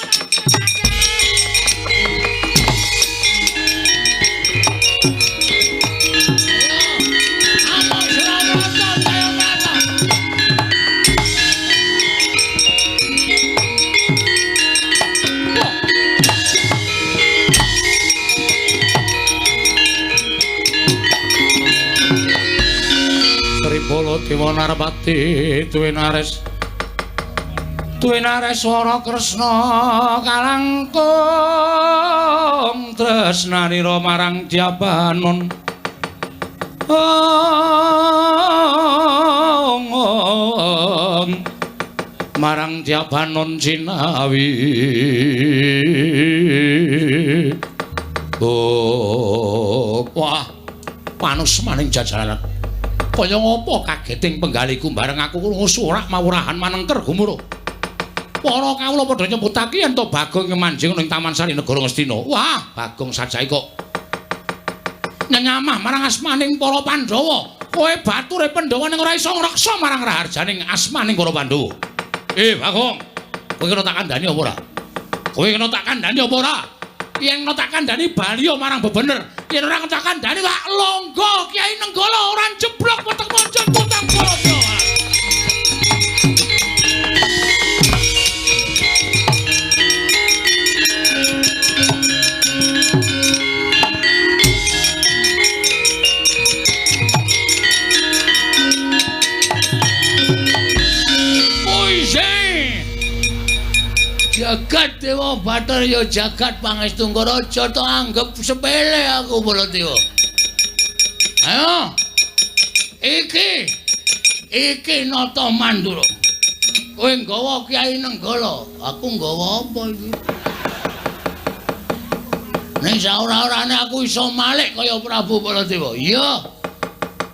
Speaker 2: Baladewa Narpati duwe nareswara Kresna kalangkung tresnanira marang Dyabanon. Marang Dyabanon jinawi. Oh, wah, panus maning jajaran. Kaya ngopo kageting penggaliku bareng aku krungu surak mawurahan manengker gumuruh. Para kawula padha nyebutake yen to Bagong manjing ning Taman Sari Negara Ngastina. Wah, Bagong sajae kok nyenyamah marang asmaning para Pandhawa. Kowe bature Pandhawa ning ora iso ngreksa marang raharjaning asmaning para Pandhawa. Bagong, kowe kena tak kandhani apa ora? Kowe kena tak kandhani apa ora? Yen kena tak kandhani baliya marang bebener. Yen ora kena tak kandhani tak longgo Kyai Nenggala ora jeblok weteng monjon putang padha.
Speaker 1: Jagat Dewa Bathara ya jagat pangestu Raja to anggep sepele aku Baladewa. Ayo. Iki iki Nata Mandura. Kowe nggawa Kyai Nenggala, aku nggawa apa iki? Ning saora-orane aku iso malik kaya Prabu Baladewa. Iya.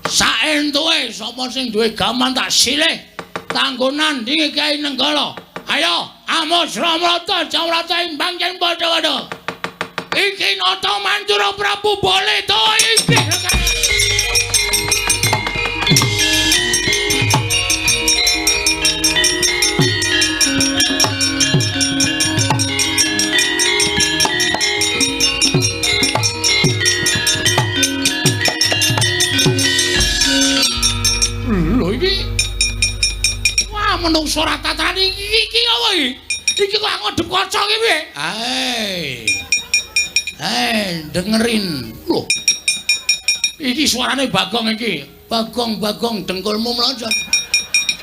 Speaker 1: Saentuke sapa sing duwe gaman tak silih kanggo nandingi Kyai Nenggala. Ayo, amos ramrata jamrata imbang yen padha-padha. Iki Nata Mandura Prabu Baladewa iki. Lho iki. Wah, menungso ora tatane iki iki apa iki? Iki kok ngodhep kaca iki piye? Hei, dengerin. Loh. Iki suarane Bagong iki. Bagong-bagong dengkulmu mlocot.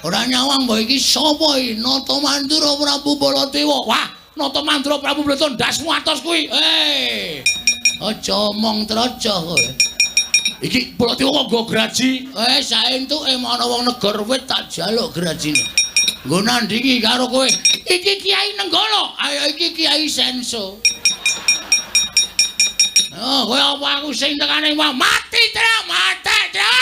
Speaker 1: Ora nyawang mbok iki sapa iki? Nata Mandura Prabu Baladewa. Wah, Nata Mandura Prabu Baladewa ndasmu atos kuwi. Hei. Aja omong trocoh kowe. Iki Baladewa kok nggo graji. Saentuke ana wong negor wit tak jaluk grajine. Nggo nandingi karo kowe. Iki Kyai Nenggala. Ayo iki Kyai Senso. Oh, kowe apa aku sing tekane wah mati tra, mati tra.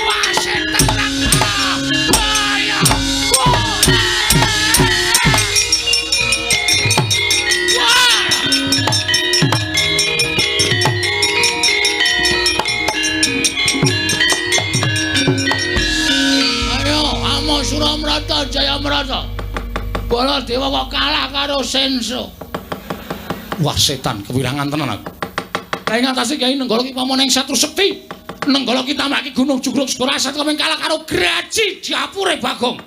Speaker 1: Wah, setan ra. Ayo. Ayo, amo Suramrata Jayamrata. Baladewa kok kalah karo Senso.
Speaker 2: Wah, setan kewirangan tenan aku. Lah ing atase Kyai Nenggala ki pamane ing Satru Sekti. Nenggala ki tamaki gunung jugruk segara asat kemeng kalah karo graji dapure Bagong.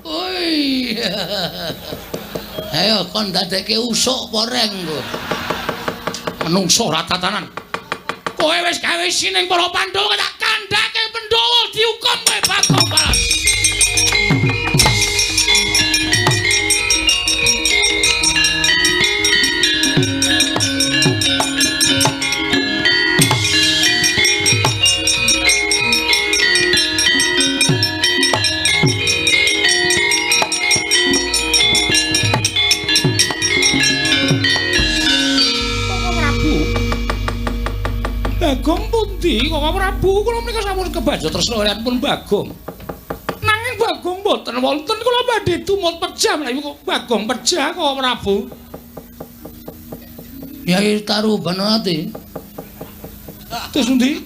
Speaker 1: Oi. Ayo kon dadekke usuk apa reng kowe?
Speaker 2: Menungso ora tatanan. Kowe wis gawe sining para Pandhawa tak kandhake Pandhawa dihukum kowe Bagong balas. Bagong pundi? Kok Prabu kula menika sampun kebaca tresna kaliyan pun Bagong. Nanging Bagong mboten wonten kula badhe tumut pejah menawi kok Bagong pejah kok Prabu.
Speaker 1: Yai Taru Banowati.
Speaker 2: Terus pundi?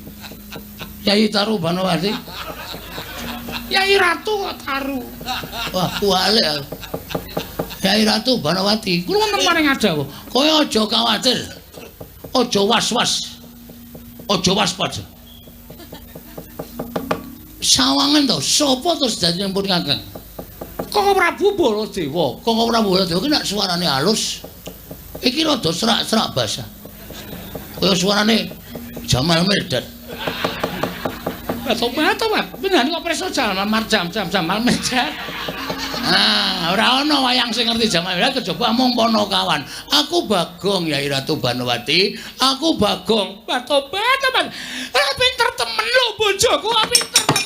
Speaker 1: Yai Taru Banowati.
Speaker 2: Yai Ratu kok Taru.
Speaker 1: Wah, kuwalik aku. Yai Ratu Banowati.
Speaker 2: Kula wonten paring adawa.
Speaker 1: Kowe aja kuwatir. Aja was-was. Aja waspada. Sawangan to, sapa to sejatine pun Kakang?
Speaker 2: Koko Prabu Baladewa.
Speaker 1: Koko Prabu Baladewa ki nek suarane halus. Iki rada serak-serak basah.
Speaker 2: Kaya suarane Jamal Mirdad.
Speaker 1: Tobat. Bener kok preso Jamal Marjam Jamal Mirdad.
Speaker 2: Ah, ora ana wayang sing ngerti Jamal Mirdad kejaba mung Ponokawan. Aku Bagong Yai Ratu Banowati, aku Bagong.
Speaker 1: Tobat. Ora pinter temen lho bojoku, pinter temen.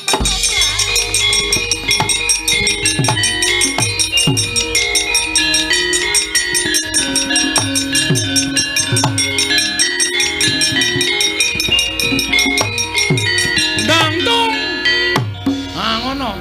Speaker 1: Dangdung. Ah ngono.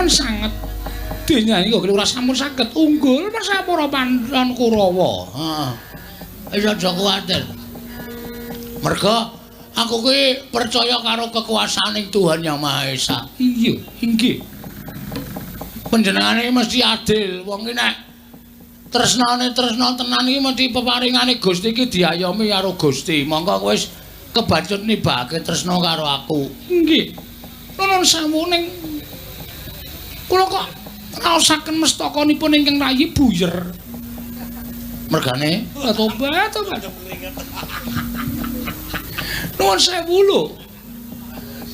Speaker 1: Sanget. Dene iki kok ora sampun saged unggul para Pandhan Kurawa.
Speaker 2: Heeh. Wis aja kuwatir. Merga aku kuwi percaya karo kekuasaaning Tuhan Yang Maha Esa.
Speaker 1: Iya, inggih.
Speaker 2: Panjenengane mesti adil. Wong iki nek tresnane tresna tenan iki mesti peparingane Gusti iki diayomi karo Gusti. Monggo kowe wis kebacut nibake tresna karo aku.
Speaker 1: Inggih. Nuwun sewu ning kula kok raosaken mestakanipun ingkang rayi buyer.
Speaker 2: Mergane
Speaker 1: tobat. Nuwun sewu lho.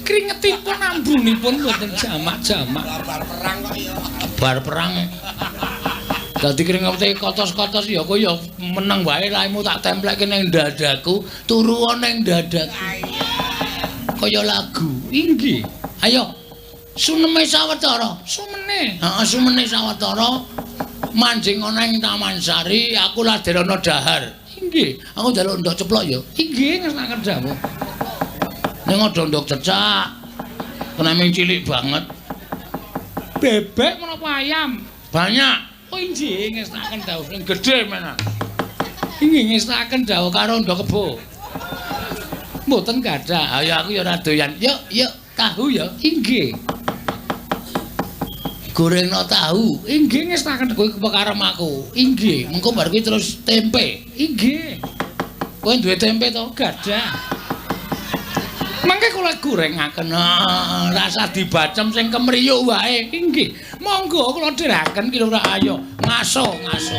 Speaker 1: Kringetipun ambunipun mboten jamak-jamak.
Speaker 3: Bar perang kok ya.
Speaker 2: Bar perang. Dadi kringete kotos-kotos ya kowe ya meneng wae raimu tak templekke ning dadaku, turu ning dadaku. Kaya lagu.
Speaker 1: Inggih.
Speaker 2: Ayo. Suneme sawetara.
Speaker 1: Sumene.
Speaker 2: Heeh, sumene sawetara manjing ana ing Taman Sari, aku laden ana dahar.
Speaker 1: Inggih.
Speaker 2: Aku njaluk ndok ceplok ya.
Speaker 1: Inggih, ngersakaken dawuh.
Speaker 2: Ning aja ndok cecak. Kena ming cilik banget.
Speaker 1: Bebek menapa ayam?
Speaker 2: Banyak.
Speaker 1: Oh inggih, ngersakaken dawuh
Speaker 2: sing gedhe menan.
Speaker 1: Inggih, ngersakaken
Speaker 2: dawuh karo ndok kebo.
Speaker 1: Mboten gadah.
Speaker 2: Ayo aku ya ora doyan. Yuk, yuk, tahu ya.
Speaker 1: Inggih.
Speaker 2: Gorengno tahu.
Speaker 1: Inggih ngestaken
Speaker 2: kowe kepekarem aku.
Speaker 1: Inggih.
Speaker 2: Mengko bar kuwi terus tempe.
Speaker 1: Inggih.
Speaker 2: Kowe duwe tempe to?
Speaker 1: Gadah. Mangke kula gorengaken.
Speaker 2: Rasa dibacem sing kemriyuk wae.
Speaker 1: Inggih. Monggo kula dheraken ki lho
Speaker 2: ayo. Ngaso, ngaso.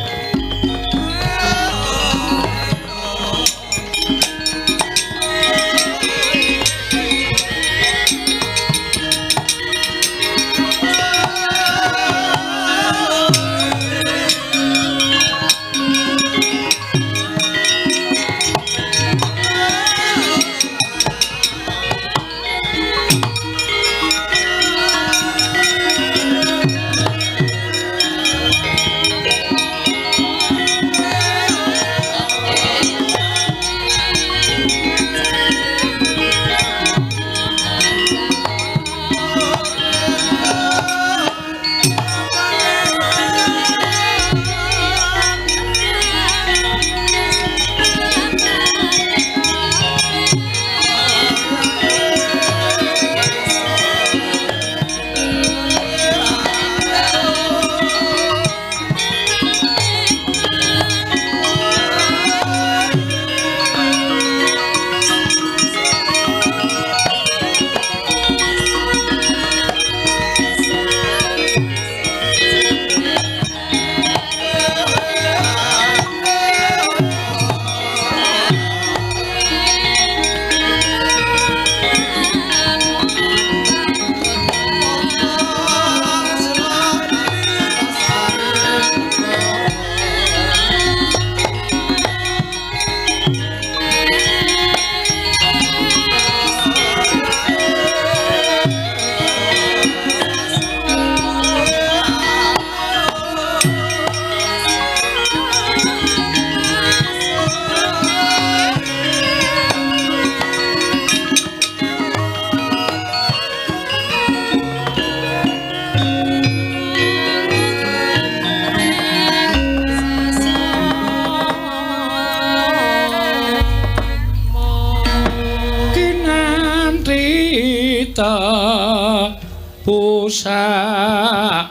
Speaker 2: Tebusa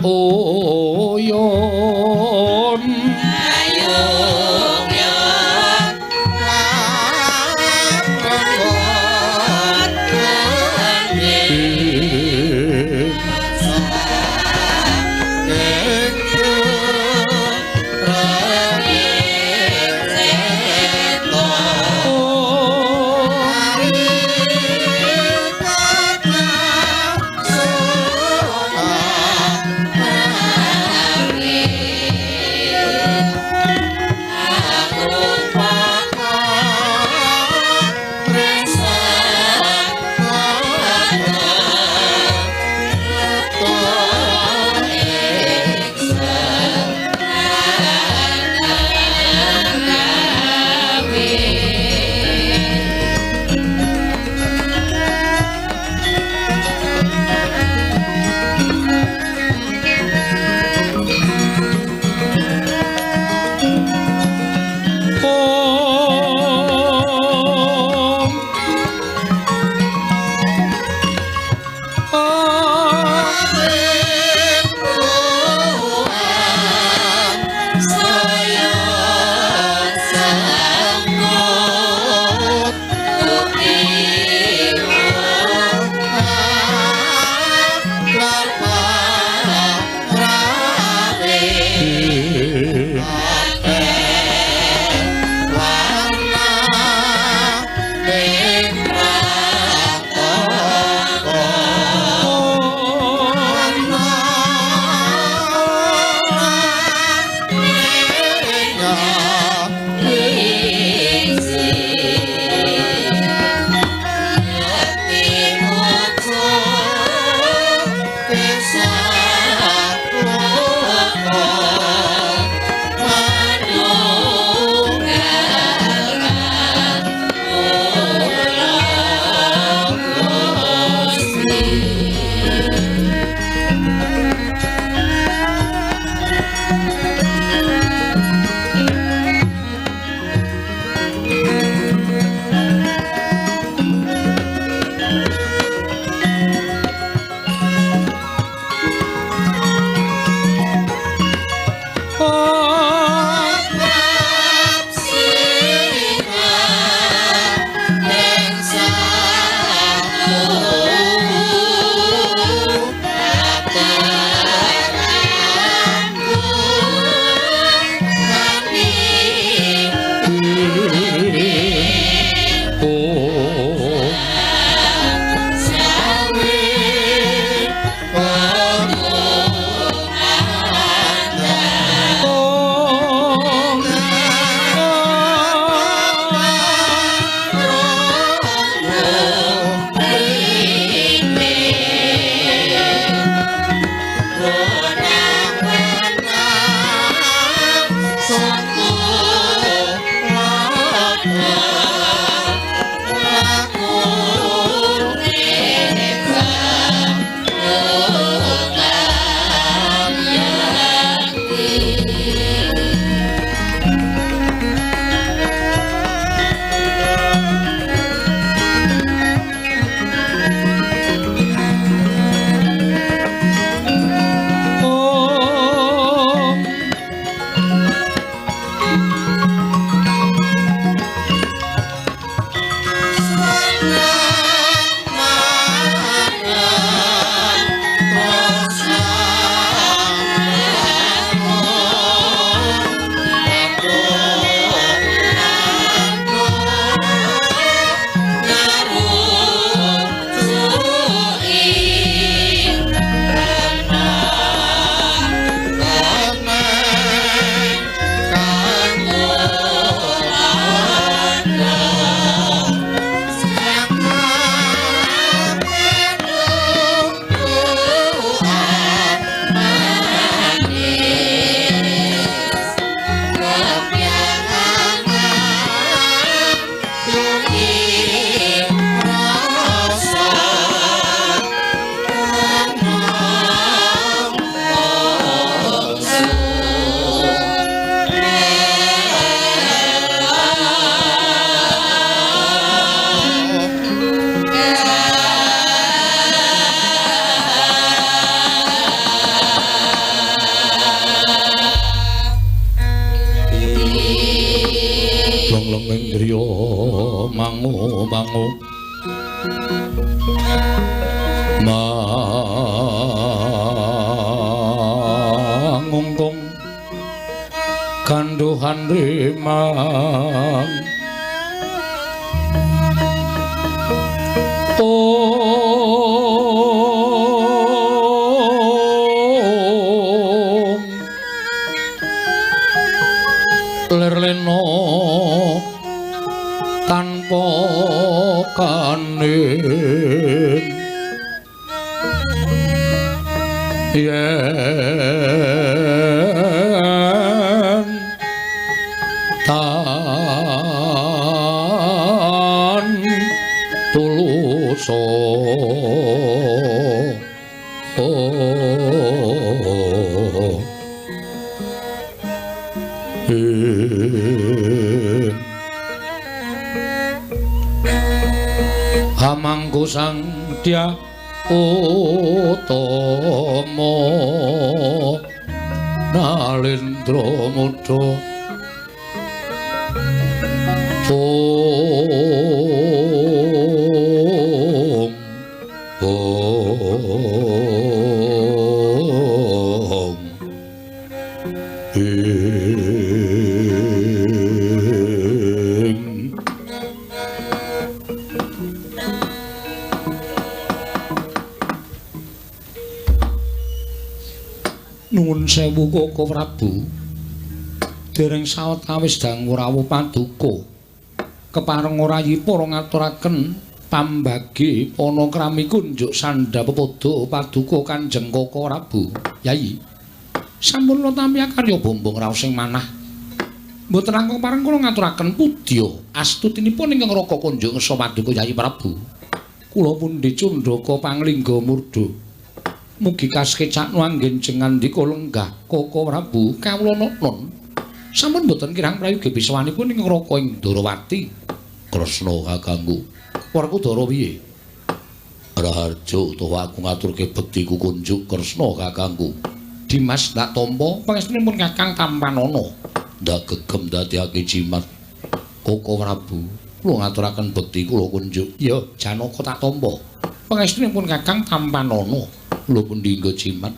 Speaker 2: uyun Lengleng ing griya mangu-mangu mangungkung kanduhan rimang. Om lerleno tanpa kanin yen tan tuluso Hamangku sang Dya Utama Nalendra Muda Om Om Ing. Nuwun sewu Koko Prabu. Dereng sawetawis dangu rawuh paduka. Kepareng rayi para ngaturaken pambagi panakrami kunjuk sandha pepadha paduka Kanjeng Koko Prabu. Yayi, sampun kula tampi karya bombong raos sing manah. Mboten langkung pareng kula ngaturaken pudya astutinipun ingkang raka kunjuk ngesa paduka Yayi Prabu. Kula pundi cundhaka panglingga murda. Mugi kasekecakno anggen jengandika lenggah Koko Prabu kawula non. Sampun boten kirang prayogi biswanipun ingkang raka ing Ndorowati. Kresna kakangku. Werkudara piye? Raharja utawa aku ngaturke bektiku kunjuk Kresna kakangku. Dimas ndak tampa pangestunipun Kakang Tampanana. Ndak gegem dadiake jimat Koko Prabu. Kula ngaturaken bekti kula kunjuk. Ya, Janaka tak tampa. Pangestunipun Kakang Tampanana. Kula pundi nggo jimat.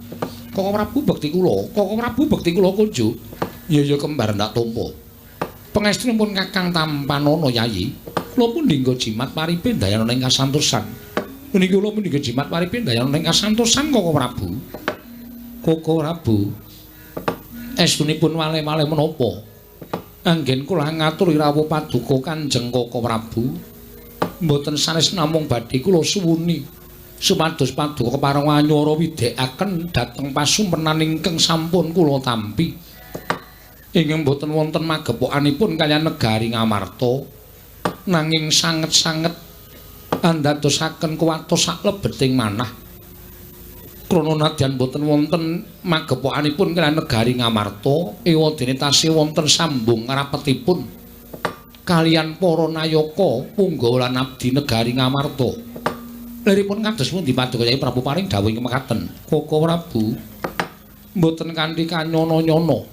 Speaker 2: Koko Prabu bekti kula, Koko Prabu bekti kula kunjuk. Ya ya kembar ndak tampa. Pangestunipun Kakang Tampanana Yayi, kula pundi nggo jimat paripe ndayana ing kasantosan. Niki kula pundi nggo jimat paripe ndayana ing kasantosan Koko Prabu. Koko Prabu, estunipun wale-wale menapa? Anggen kula ngaturi rawuh paduka Kanjeng Koko Prabu, mboten sanes namung badhe kula suwuni supados paduka kepareng anyara widhekaken dhateng pasumpenan ingkang sampun kula tampi. Ingkang boten wonten magepokanipun kaliyan negari Ngamarta, nanging sanget-sanget andadosaken kuwatos saklebeting manah. Krana nadyan boten wonten magepokanipun kaliyan negari Ngamarta, ewadene tasih wonten sambung rapetipun kaliyan para nayaka punggawa lan abdi negari Ngamarta. Liripun kados pundi paduka Kyai Prabu paring dawuh ing mekaten? Koko Prabu mboten kanthi kanyono-nyono.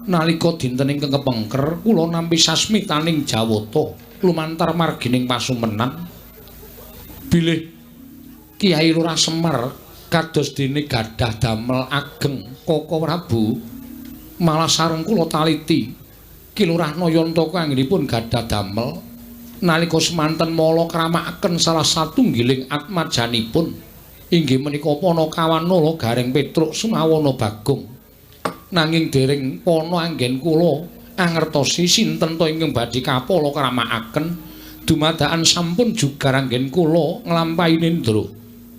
Speaker 2: Nalika dinten ingkang kepengker kula nampi sasmitaning Jawata lumantar margining pasumenan bilih Kyai Lurah Semar kados dene gadah damel ageng Koko Prabu malah sareng kula taliti Ki Lurah Nayantaka anggenipun gadah damel nalika semanten mala kramakaken salah satunggiling atmajanipun inggih menika Panakawan Gareng Petruk Sumawana Bagong. Nanging dereng pana anggen kula angertosi sinten ta ingkang badhe kapala kramakaken dumadakan sampun jugar anggen kula nglampahi nendra.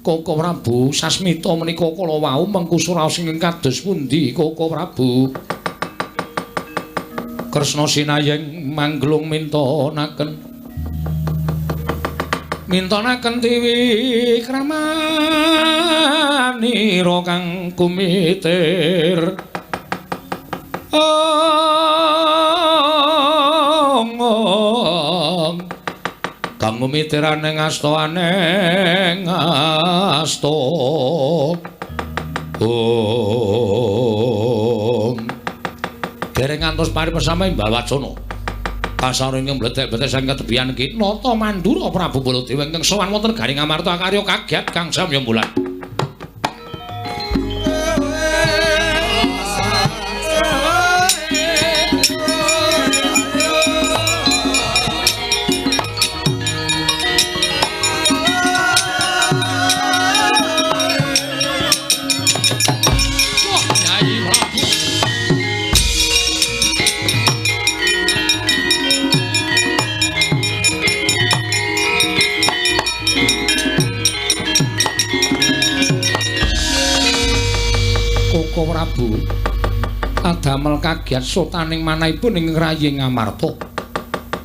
Speaker 2: Koko Prabu sasmita menika kala wau mengku suraos ingkang kados pundi Koko Prabu? Kresna sinayeng mangglung mintonaken mintonaken tiwi kramanira kang kumitir. Ong kang kumitirane asta aneng asta. Om dereng ngantos paripesama imbal wacana. Kasar ingkang mledhek-mledhek saking ketebian ki Nata Mandura Prabu Baladewa ingkang sowan wonten Garing Amarta karya kagiat kang samya bulan. Koko Prabu adamel kagiat sotaning manahipun ing rayi Ngamarta.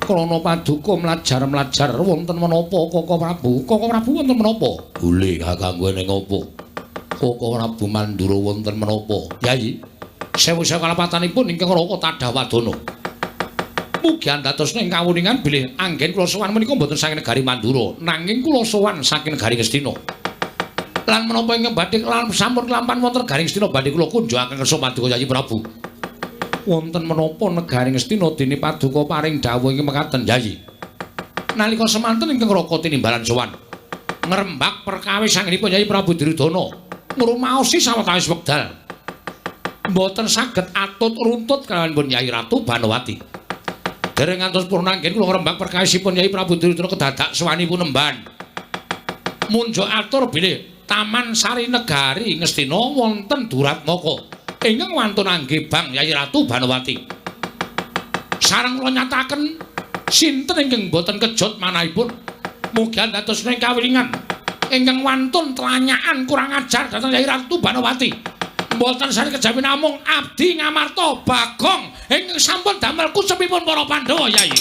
Speaker 2: Krana paduka mlajar-mlajar wonten menapa Koko Prabu? Koko Prabu wonten menapa? Bule kakangku ning apa? Koko Prabu Mandura wonten menapa? Yayi, sewu-sewu kalepatanipun ingkang Raka Tadah Wadana. Mugi andados ing kawuningan bilih anggen kula sowan menika mboten saking negari Mandura, nanging kula sowan saking negari Ngastina. Lan menapa ingkang badhe sampun kelampan wonten Garing Ngastina badhe kula kunjungaken kersa paduka Yayi Prabu. Wonten menapa negari Ngastina dene paduka paring dawuh ingkang mekaten Yayi. Nalika semanten ingkang Raka tinimbalan sowan ngrembak perkawis anggenipun Yayi Prabu Duryudana ngrumaosi sawetawis wekdal. Mboten saged atut runtut kalawan pun Yayi Ratu Banowati. Dereng ngantos purna anggen kula ngrembak perkawisipun Yayi Prabu Duryudana kedadak sowanipun nemban. Munjuk atur bilih Taman Sari Negari Ngastina wonten Duratmaka ingkang wantun angge bang Yayi Ratu Banowati. Sareng kula nyataken sinten ingkang boten kejut manahipun mugi andados ing kawilingan ingkang wantun tlanyakan kurang ajar dhateng Yayi Ratu Banowati. Mboten sari kejawi namung abdi Ngamarta Bagong ingkang sampun damel kucepipun para Pandhawa Yayi.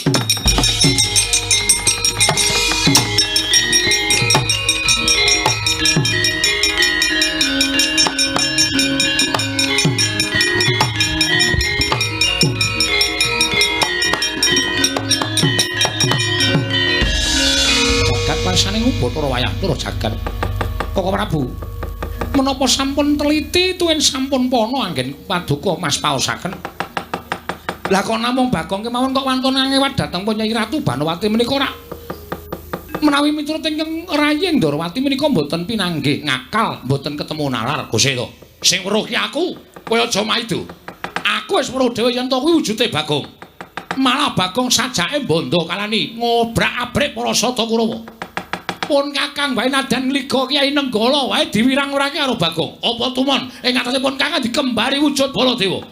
Speaker 2: Saning Bathara wayah Ndara jagat. Koko Prabu, menapa sampun teliti tuwin sampun pana anggen paduka Mas paosaken? Lah kok namung Bagong kemawon kok wantun angewat dhateng pun Nyai Ratu Banowati menika ora? Menawi miturut ingkang rayi Ndorowati menika mboten pinanggih ngakal, mboten ketemu nalar Guseta. Sing weruh ki aku, kowe aja maido. Aku wis weruh dhewe yen to kuwi wujude Bagong. Malah Bagong sajake bondo kalani ngobrak-abrik para Sata Kurawa. Pun Kakang wae nadan ngliga Kyai Nenggala wae diwirang-wirangke karo Bagong. Apa tumon ing atasipun Kakang dikembari wujud Baladewa.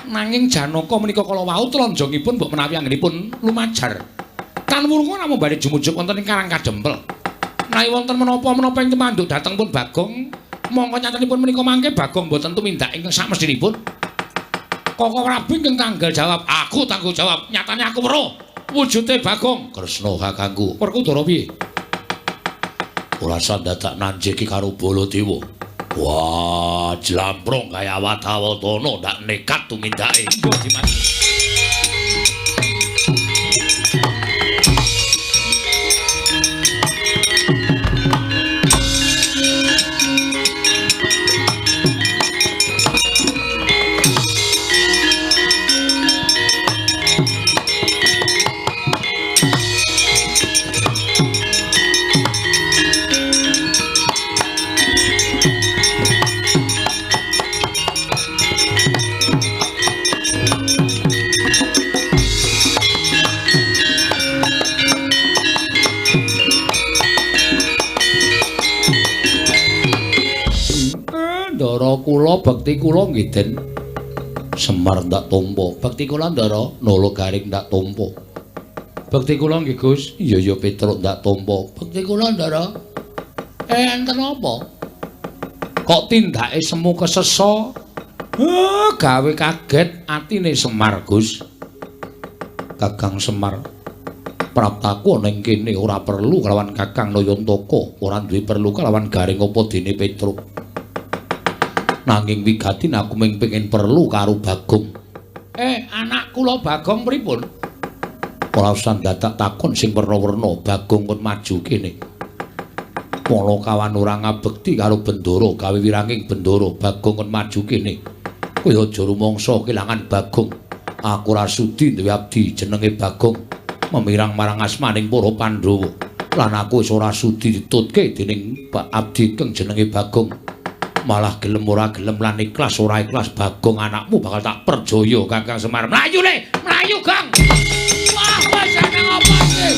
Speaker 2: Nanging Janaka menika kala wau tlanjangipun mbok menawi anggenipun lumajar. Tan wurunga namung badhe jumujuk wonten ing Karang Kadempel. Menawi wonten menapa-menapa ing tumanduk dhateng pun Bagong, mongko nyatanipun menika mangke Bagong mboten tumindak ingkang samestinipun. Koko Prabu ingkang tanggal jawab, aku tanggung jawab. Nyatane aku weruh wujude Bagong. Kresna kakangku, Werkudara piye? Ora usah dadak nanjeki karo Baladewa. Wah, jlamprong kaya watawatana ndak nekat tumindake. Ndara kula bekti kula nggih Den. Semar ndak tampa. Bekti kula Ndara, Nala Garing ndak tampa. Bekti kula nggih Gus. Iya ya Petruk ndak tampa. Bekti kula Ndara. Enten apa? Kok tindake semu kesesa? Gawe kaget atine Semar Gus. Kakang Semar, praptaku ana ing kene ora perlu kelawan Kakang Nayantaka, ora duwe perlu kelawan Garing apa dene Petruk. Nanging wigatin aku mung pengin perlu karo Bagong. Anak kula Bagong pripun? Ora usah dadak takon sing werna-werna, Bagong kon maju kene. Para kawan ora ngabekti karo Bendara, gawe wiranging Bendara, Bagong kon maju kene. Kowe aja rumangsa kelangan Bagong. Aku ora sudi duwe abdi jenenge Bagong memirang marang asmaning para Pandhawa. Lan aku wis ora sudi ditutke dening abdi kang jenenge Bagong. Malah gelem ora gelem lan ikhlas ora ikhlas Bagong anakmu bakal tak perjaya Kakang Semar. Mlayu le, mlayu Gong. Wah, wis ana apa iki?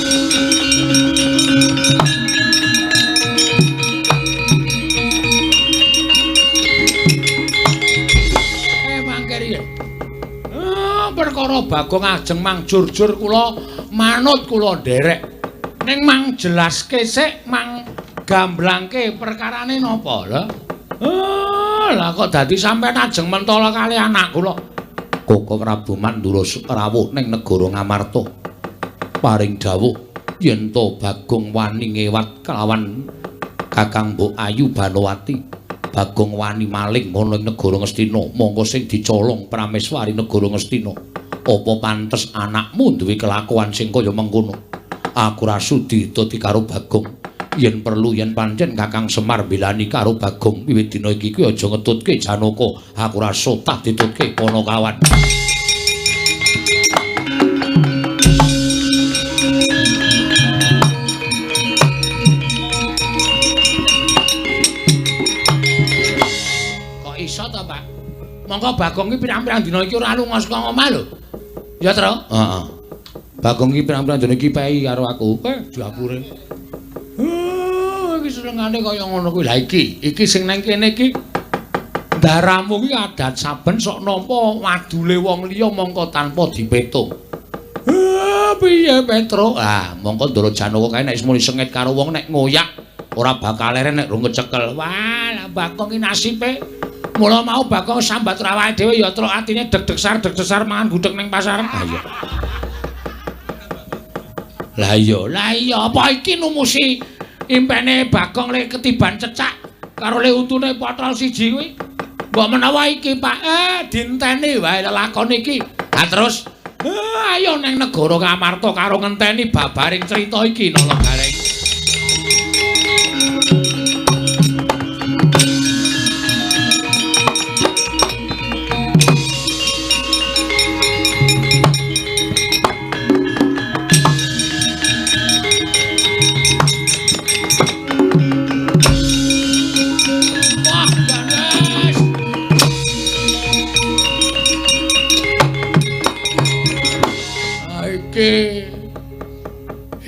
Speaker 2: Mangkir iki. Perkara Bagong ajeng mangjurjur kula manut kula nderek. Ning mang jelaske sik, mang gamblangke perkarane napa lho? Lah kok dadi sampean ajeng mentala kali anak kula. Koko Prabu Mandura rawuh ning negara Ngamarta. Paring dawuh yen to Bagong wani ngewat kelawan Kakang Mbok Ayu Banowati. Bagong wani maling ana ing negara Ngastina, mongko sing dicolong Prameswari negara Ngastina. Apa pantes anakmu duwe kelakuan sing kaya mengkono? Aku ra sudi dadi karo Bagong. Yen perlu yen pancen Kakang Semar mbelani karo Bagong wiwit dina iki kuwi aja ngetutke Janaka. Aku ra sotah ditutke Panakawan.
Speaker 1: Kok iso to, Pak? Mongko Bagong iki pirang-pirang dina iki ora lunga saka omah lho. Ya, Tru?
Speaker 2: Heeh. Bagong iki pirang-pirang dina iki pei karo aku. Diapure. Iki senengane kaya ngono kuwi. Lah iki, iki sing nang kene iki ndaramu iki adat saben sok nampa wadule wong liya mongko tanpa dipetung. Piye Petruk? Ah, mongko Ndara Janaka kae nek wis muni sengit karo wong nek ngoyak ora bakal leren nek rung kecekel.
Speaker 1: Wah, lah Bagong iki nasibe. Mula mau Bagong sambat awake dhewe ya truk atine deg-degsar deg-degsar mangan gudeg ning pasar.
Speaker 2: Ah iya. Lah iya,
Speaker 1: lah iya apa iki numusi impene Bagong le ketiban cecak karo le untune potol siji kuwi. Mbok menawa iki Pak, dinteni wae lelakon iki.
Speaker 2: Ha terus,
Speaker 1: ayo nang negara Ngamarta karo ngenteni babaring crita iki Nala Gareng.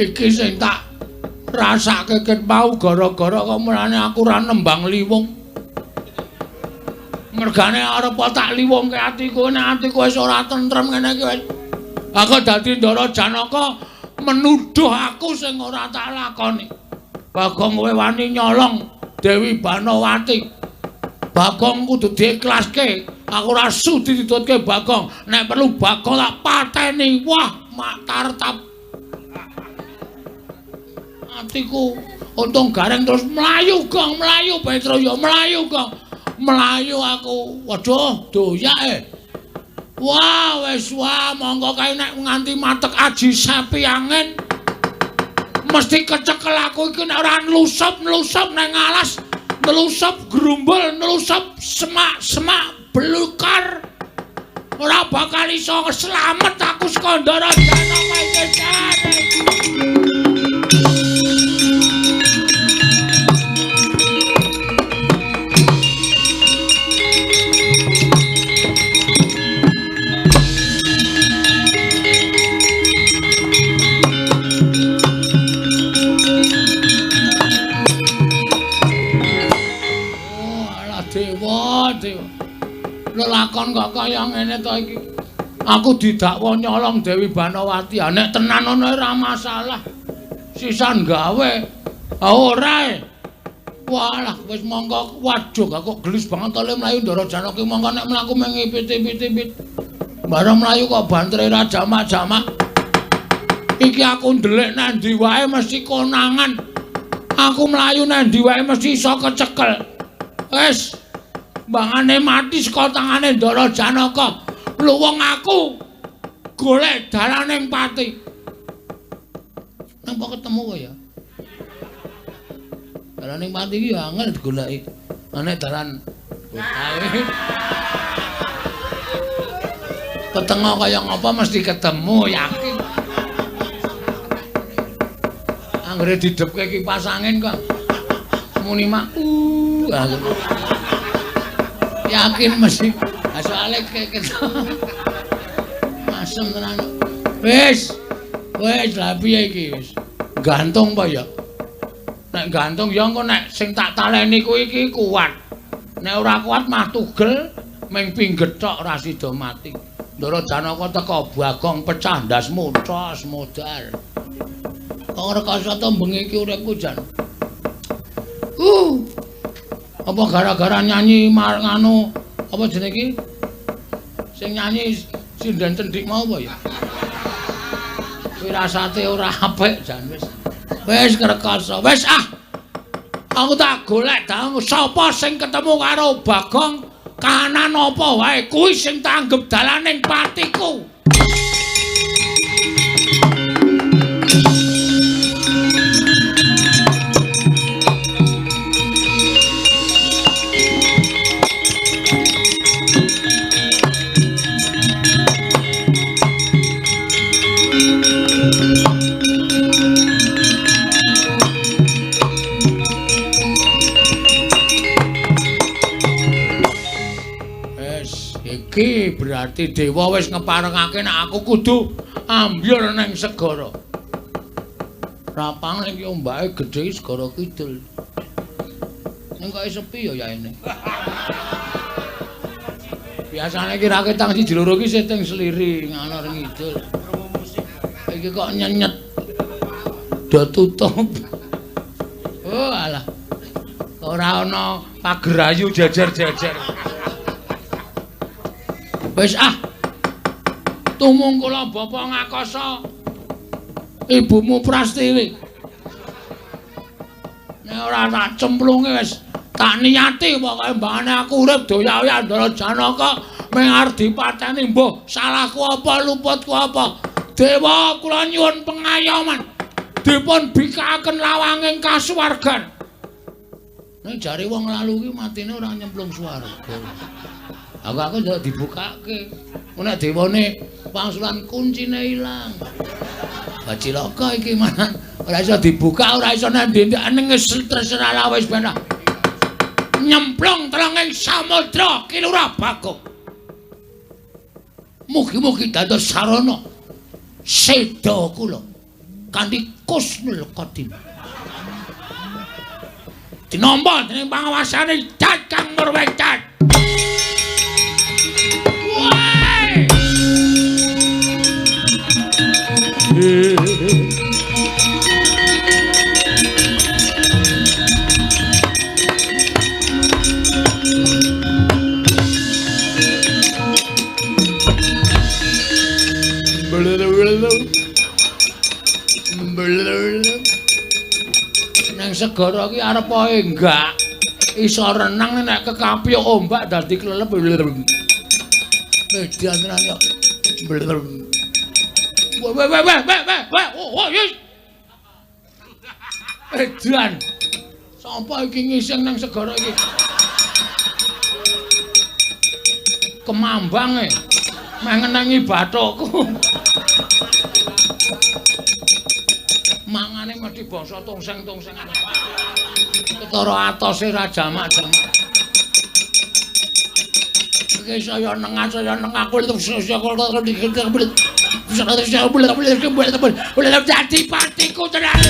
Speaker 1: Iki sing tak rasake ket mau gara-gara kok mulane aku ora nembang liwung. Mergane arep tak liwungke atiku nek atiku wis ora tentrem ngene iki wis. Aku dadi Ndara Janaka menuduh aku sing ora tak lakoni. Bagong kowe wani nyolong Dewi Banowati. Bagong kudu diikhlaske. Aku ora sudi ditutke Bagong. Nek perlu Bagong tak pateni. Wah, mak tartap. Atiku untung Gareng terus mlayu Gong, mlayu Petro ya mlayu Gong. Mlayu aku. Waduh, doyake. Wah, wis wah mongko kae nek nganti matek aji sapi angin mesti kecekel aku iki nek ora nlusup-nlusup nang alas, nlusup grumbul, nlusup semak-semak belukar. Ora bakal iso slamet aku saka Ndara Janaka iki jane. Lelakon kok kaya ngene to iki. Aku didakwa nyolong Dewi Banowati. Ha nek tenan ana ora masalah. Sisan gawe. Ha ora e. Walah wis mongko waduh kok gelis banget to le mlayu Ndara Janaka mongko nek mlaku mung ngipit-ipit-ipit. Bareng mlayu kok bantere ra jamak-jamak. Iki aku ndelik nang ndi wae mesti konangan. Aku mlayu nang ndi wae mesti iso kecekel. Wis mbangane mati saka tangane Ndara Janaka. Luwung aku golek dalaning pati. Napa ketemu kok ya? Dalaning pati iki ya angel digoleki. Nek dalan botahe.
Speaker 2: Petengo kaya ngapa mesti ketemu, yakin. Anggere didhepke kipas angin kok muni mak. Yakin mesti. Ha soalé ketok. Asem tenan. Wis. Wis lha piye iki wis. Gantung apa ya? Nek gantung ya engko nek sing tak taleni kuwi iki kuat. Nek ora kuat mah tugel ming pingget tok ora sida mati. Ndara Janaka teka Bagong pecah ndasmu tos modal. Kok rekasa to bengi iki uripku jan. Apa gara-gara nyanyi nganu apa jenenge iki? Sing nyanyi sinden cendik mau apa ya? Wirasate ora apik jan wis. Wis rekasa. Wis ah. Aku tak golek dang sapa sing ketemu karo Bagong kahanan apa wae kuwi sing tak anggep dalaning patiku. Iki berarti dewa wis ngeparengake nek aku kudu ambyur ning segara. Rapang iki ombake gedhe segara kidul. Ning kok sepi ya yaene. Biasane iki raketang siji loro iki syuting sliri ngalor ngidul. Iki kok nyenyet. Do tutup. Oh alah. Ora ana pagerayu jejer-jejer. Wis ah. Tumung kula bapa ngakasa ibumu Prastiwi. Nek ora tak cemplunge wis tak niati pokoke mbangane aku urip doya-oya Ndara Janaka mung arep dipateni mbuh salahku apa luputku apa. Dewa kula nyuwun pengayoman. Dipun bikakaken lawanging kasuwargan. Nek jare wong lalu ki matine ora nyemplung swarga. Aku njaluk dibukake. Nek dewane pangsulan kuncine ilang. Lah cilaka iki manan ora iso dibuka, ora iso nang ndi-ndi ning terserah lah wis ben. Nyemplung telenging samudra Ki Lurah Bagong. Mugi-mugi dados sarana seda kula kanthi kusnul khotimah. Dinampa dening pangawasane Cat Kang Murwencat. Nang segara iki arep ae enggak iso renang nek kekapyuk ombak dadi klelep. Median tenan yo. Weh weh weh weh weh weh oh yes. Edan. Sapa iki ngising nang segara iki? Kemambang e. Meh ngenengi bathukku. Mangane mesti bangsa tongseng-tongsengan. Ketara atose ra jamak-jamak. Iki saya nengah aku dadi patiku tenan.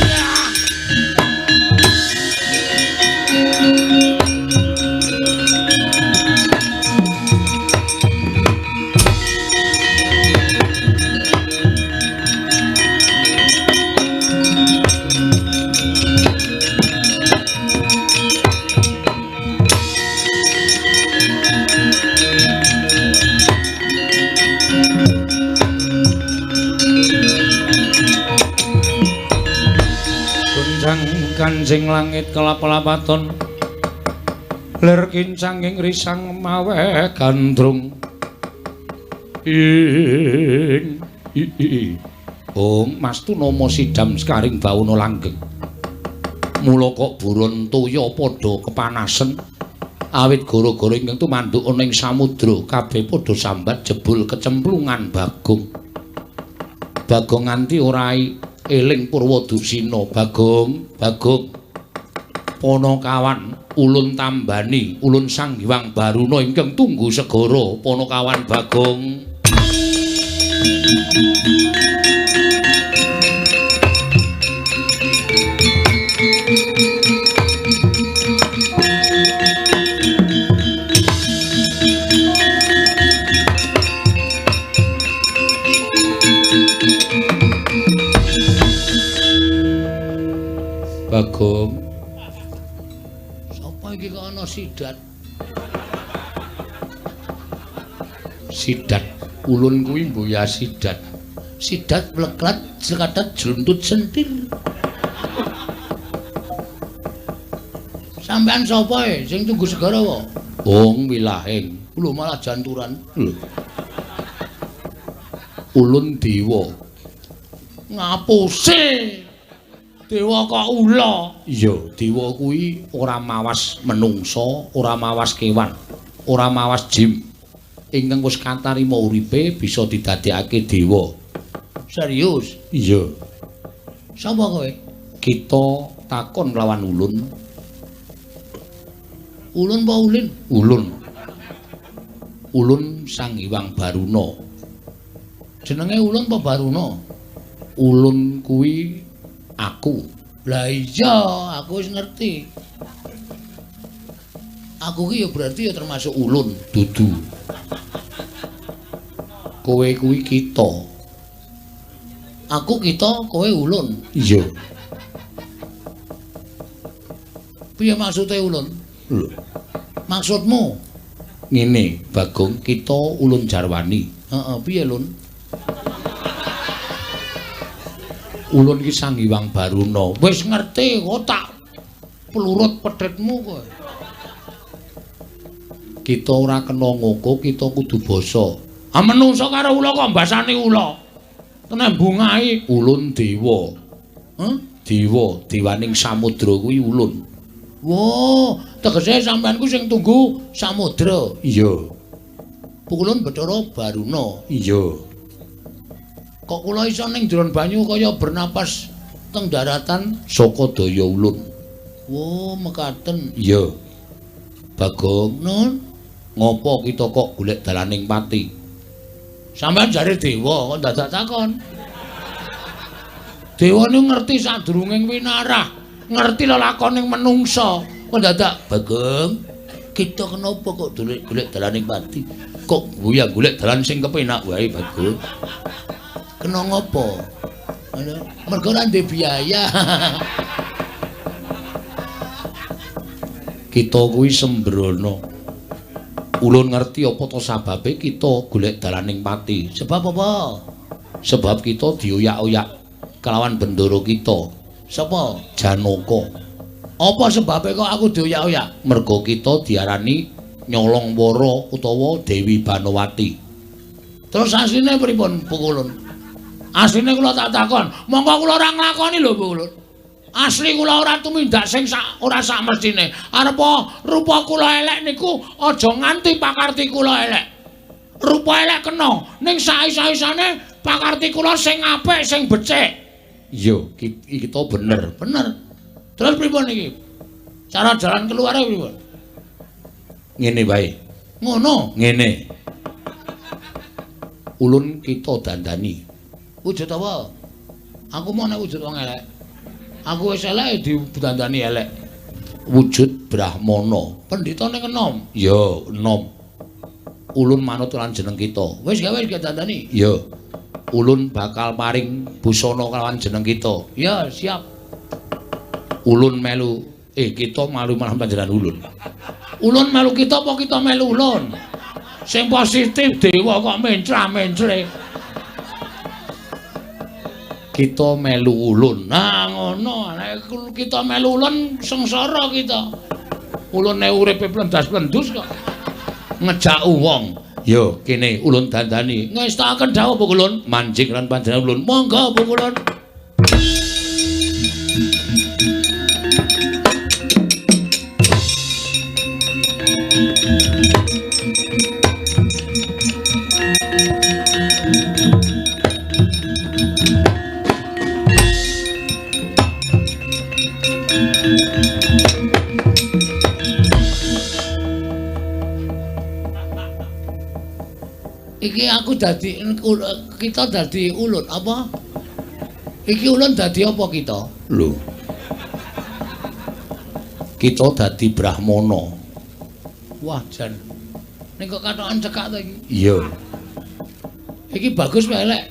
Speaker 1: Kancing langit kelap-lapaton lir kincanging risang mawe gandrung ing i Ong Mas Tunomo sidam sekaring bawono langgeng mula kok buron toya padha kepanasen
Speaker 2: Awit gara-gara ingkang tumanduk ana ing samudra, kabeh padha sambat jebul kecemplungan Bagong. Bagong nganti ora eling Purwadusina. Bagong, Bagong. Panakawan ulun tambani, ulun Sang Hyang Baruna ingkang tunggu segara. Panakawan Bagong. Bagong. Sapa iki kok ana sidat? Sidat ulun kuwi mboya sidat. Sidat mleklat sekadat jluntut sentir. Sampean sapa e sing tunggu segara wae? Wong wilahing. Lho malah janturan. Lho. Ulun dewa. Ngapuse. Dewa kok ula? Iya, dewa kuwi ora mawas menungsa, ora mawas kewan, ora mawas jim. Ingkang wis katarima uripe bisa didadekake dewa. Serius? Iya. Sapa kowe? Kita takon lawan ulun. Ulun apa ulin? Ulun. Ulun Sang Hyang Baruna. Jenenge ulun apa Baruna? Ulun kuwi aku. Lah iya, aku wis ngerti. Aku ki ya berarti ya termasuk ulun, dudu. Kowe kuwi kita. Aku kita, kowe ulun. Iya. Piye maksude ulun? Lho. Maksudmu? Ngene, Bagong, kita ulun jarwani. Heeh, piye lun? Ulun iki Sang Hyang Baruna. Wis ngerti kok tak plurut pedhetmu kowe. Kita ora kena ngoko, kita kudu basa. Ah menungsa karo ula kok mbasane ula. Tenan bungahe ulun dewa. Heh? Dewa, dewaning samudra kuwi ulun. Wah, tegese sampean ku sing tunggu samudra. Iya. Ulun Bathara Baruna. Iya. Kok kula iso ning jero banyu kaya bernapas teng daratan saka daya ulun. Wo, mekaten. Iya. Bagong, nun, ngopo kita kok golek dalaning pati? Sampeyan jare dewa kok dadak takon. Dewa niku ngerti sadurunging winarah, ngerti lelakoning menungsa. Kok dadak Bagong, kita kenapa kok golek dalaning pati? Kok goyang golek dalan sing kepenak wae, Bagong. Kena ngopo? Mergo ora ndek biaya. Kita kuwi sembrono. Ulun ngerti apa to sababe kita golek dalaning pati. Sebab apa? Sebab kita dioyak-oyak kelawan bendara kita. Sapa? Janaka. Apa sebabe kok aku dioyak-oyak? Mergo kita diarani nyolong wara utawa Dewi Banowati. Terus asline pripun, Bu Kulun? Asline kula tak takon, monggo kula ora nglakoni lho Bu Kulun. Asli kula ora tumindak sing sak ora sak mestine. Arepa rupa kula elek niku aja nganti pakarti kula elek. Rupa elek kena, ning sak-isa-isane pakarti kula sing apik, sing becik. Iya, kita bener, bener. Terus pripun iki? Cara jalan keluare pripun? Ngene wae. Ngono, ngene. Ulun kita dandani. Wujud apa? Aku mau nek wujud wong elek. Aku wis elek didandani elek. Wujud Brahmana. Pendhitane enom. Ya, enom. Ulun manut lan jeneng kita. Wis gawe wis dandani. Ya. Ulun bakal paring busana kelawan jeneng kita. Ya, siap. Ulun melu kita malu malah panjenengan ulun. Ulun melu kita apa kita melu ulun? Sing positif dewa kok mencra-mencle. Kita melu ulun. Nah ngono, nek kita melu ulun sengsara kita. Ulune uripe plendas-plendus kok. Ngejak wong. Yo kene ulun dandani. Ngestakaken dawuh Bu Kulun, manjing lan panjenengan ulun. Monggo Bu Kulun. Iki aku dadi kita dadi ulun apa? Iki ulun dadi apa kita? Lho. Kita dadi brahmana. Wah, jan. Ning kok katokan cekak to iki? Iya. Iki bagus wae elek.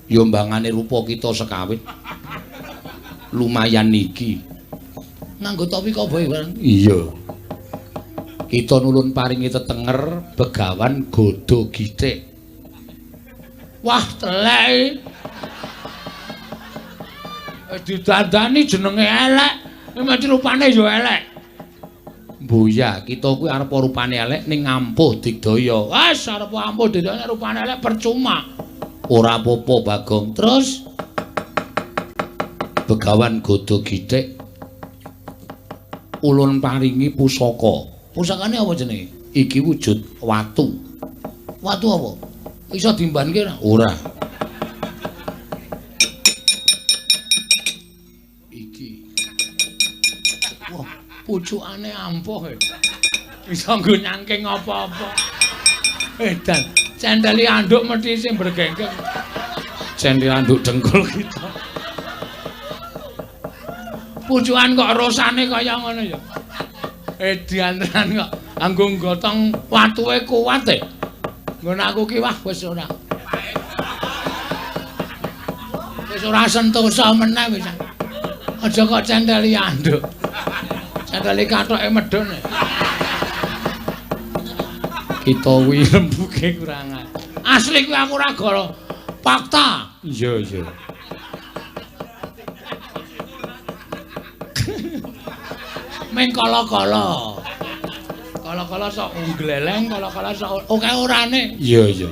Speaker 2: Ya mbangane rupa kita sekawit. Lumayan iki. Nganggo topi koboi bareng. Iya. Kita nulun paringi tetenger Begawan Godo Githik. Wah, telek. Didandani jenenge elek, mesti rupane ya elek. Mbuya, kita kuwi arep rupane elek ning ampuh digdaya. Wes arep ampuh digdaya rupane elek percuma. Ora apa-apa, Bagong. Terus Begawan Godo Githik ulun paringi pusaka. Pusakane apa jenenge? Iki wujud watu. Watu apa? Iso dimbanke ora? Ora. Iki. Wah, pucukane ampuh e. Iso nggo nyangking apa-apa. Edan, cendeli anduk mesti sing bergenggeng. Cendeli anduk dengkul kita. Pucukan kok rosane kaya ngono ya. Edian tenan kok anggo nggotong watuke kuat e. Nggon aku ki wah wis ora. Wis ora sentosa meneh wis. Aja kok centeli anduk. Centeli kathoke medhun. Kita kuwi rembuke kurangan. Asli kuwi aku ora goro. Fakta. Iya, iya. Meng kala-kala. Kala-kala sok nggleleng, kala-kala sok oke orane. Iya, iya.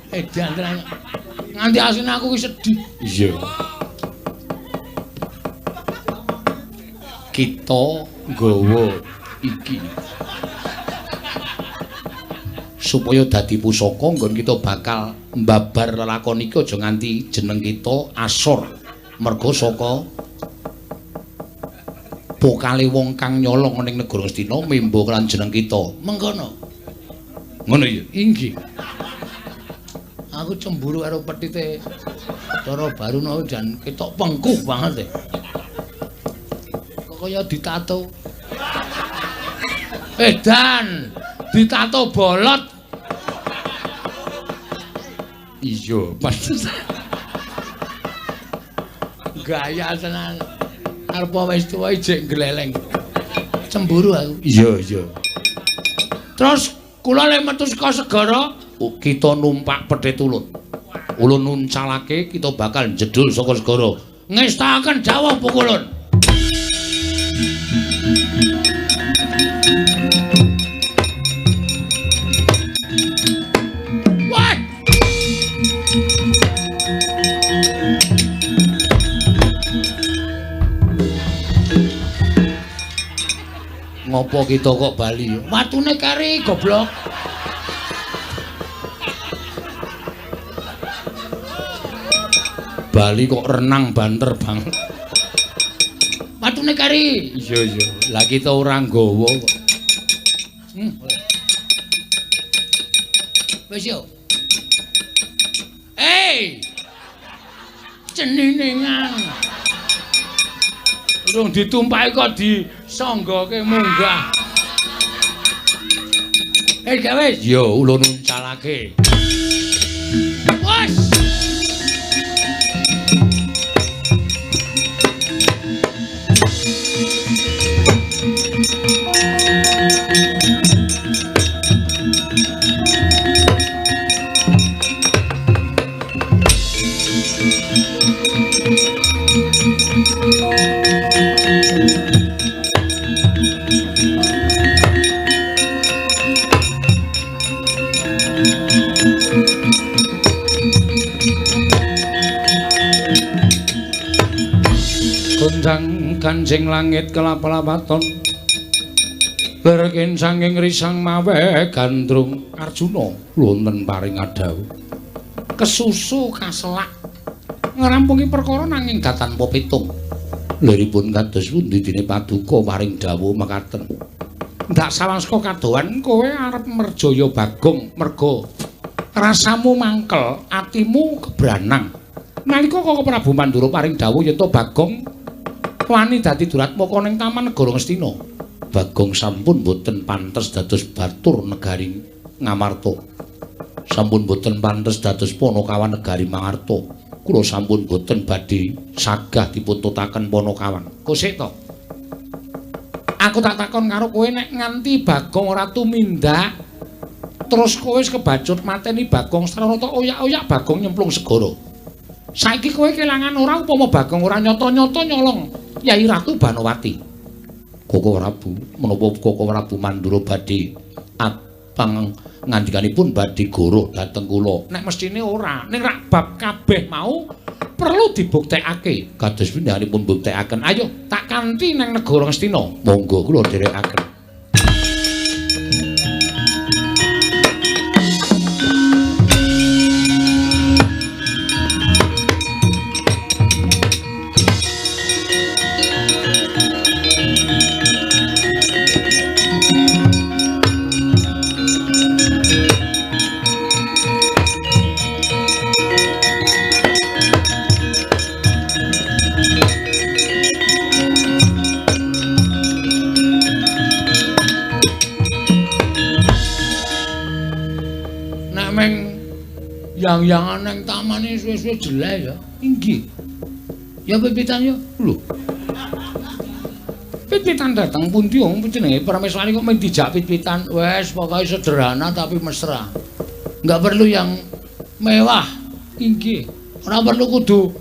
Speaker 2: Edan tenan. Nganti asline aku ki sedih. Iya. Kita nggawa iki supaya dadi pusaka nggon kita bakal mbabar lelakon iki aja nganti jeneng kita asor merga saka pokale wong kang nyolong ning negara Ngastina membo lan jeneng kita. Mengkono. Ngono ya? Inggih. Aku cemburu karo petite Cara Baruna jan ketok pengkuh banget e. Kok kaya ditato. Edan, ditato bolot. Iya, pas. Gaya tenan. Arep wis tuwa ijek gleleng. Cemburu aku. Iya, iya. Terus kula lek metu saka segara, kita numpak petit ulun. Ulun nuncalake kita bakal jedul saka segara. Ngestakaken dawuh pukulun. Wah! Ngopo kita kok bali? Watune kari goblok. Bali kok renang banter banget. Watune kari. Iya iya. Lah kita ora nggawa kok. Wis yo. Hey! Cenine ngang. Urung ditumpaki kok disanggoke munggah. Eh gak wis? Yo ulun uncalake. Wes. Gonjang ganjing langit kelap-lapaton lerkin sanging risang mawe gandrung. Arjuna wonten paring adhawuh kesusu kaselak ngrampungi perkara nanging gatanpa pitung. Liripun kados pundi dene paduka paring dawuh mekaten.
Speaker 1: Ndak sawang saka kadohan kowe arep merjaya Bagong merga rasamu mangkel, atimu kebranang. Nalika Koko Prabu Mandura paring dawuh yen to Bagong wani dadi duratmaka ning Taman Negara Ngastina.
Speaker 2: Bagong sampun boten pantes dados batur negari Ngamarta. Sampun boten pantes dados panakawan negari Mangarta. Kula sampun boten badhe sagah dipun tutaken panakawan.
Speaker 1: Kosek to. Aku tak takon karo kowe nek nganti Bagong ora tumindak terus kowe wis kebacut mateni Bagong sarana ta oyak-oyak Bagong nyemplung segara. Saiki kowe kelangan ora upama Bagong ora nyata-nyata nyolong Yai Ratu Banowati.
Speaker 2: Koko Prabu, menapa Koko Prabu Mandura badhe apang ngandikanipun badhe goroh dhateng kula?
Speaker 1: Nek mesthine ora, ning rak bab kabeh mau perlu dibuktekake.
Speaker 2: Kados pindhahanipun buktekaken.
Speaker 1: Ayo tak kanthi nang negara Ngastina.
Speaker 2: Monggo kula dherekaken.
Speaker 1: Yang-yangan nang tamane suwe-suwe jelek ya. Inggih. Ya pipitan ya. Lho. Pit-pitan dateng pundi wong jenenge Prameswari kok mung dijak pit-pitan. Wes pokoke sederhana tapi mesra. Enggak perlu yang mewah. Inggih. Ora perlu kudu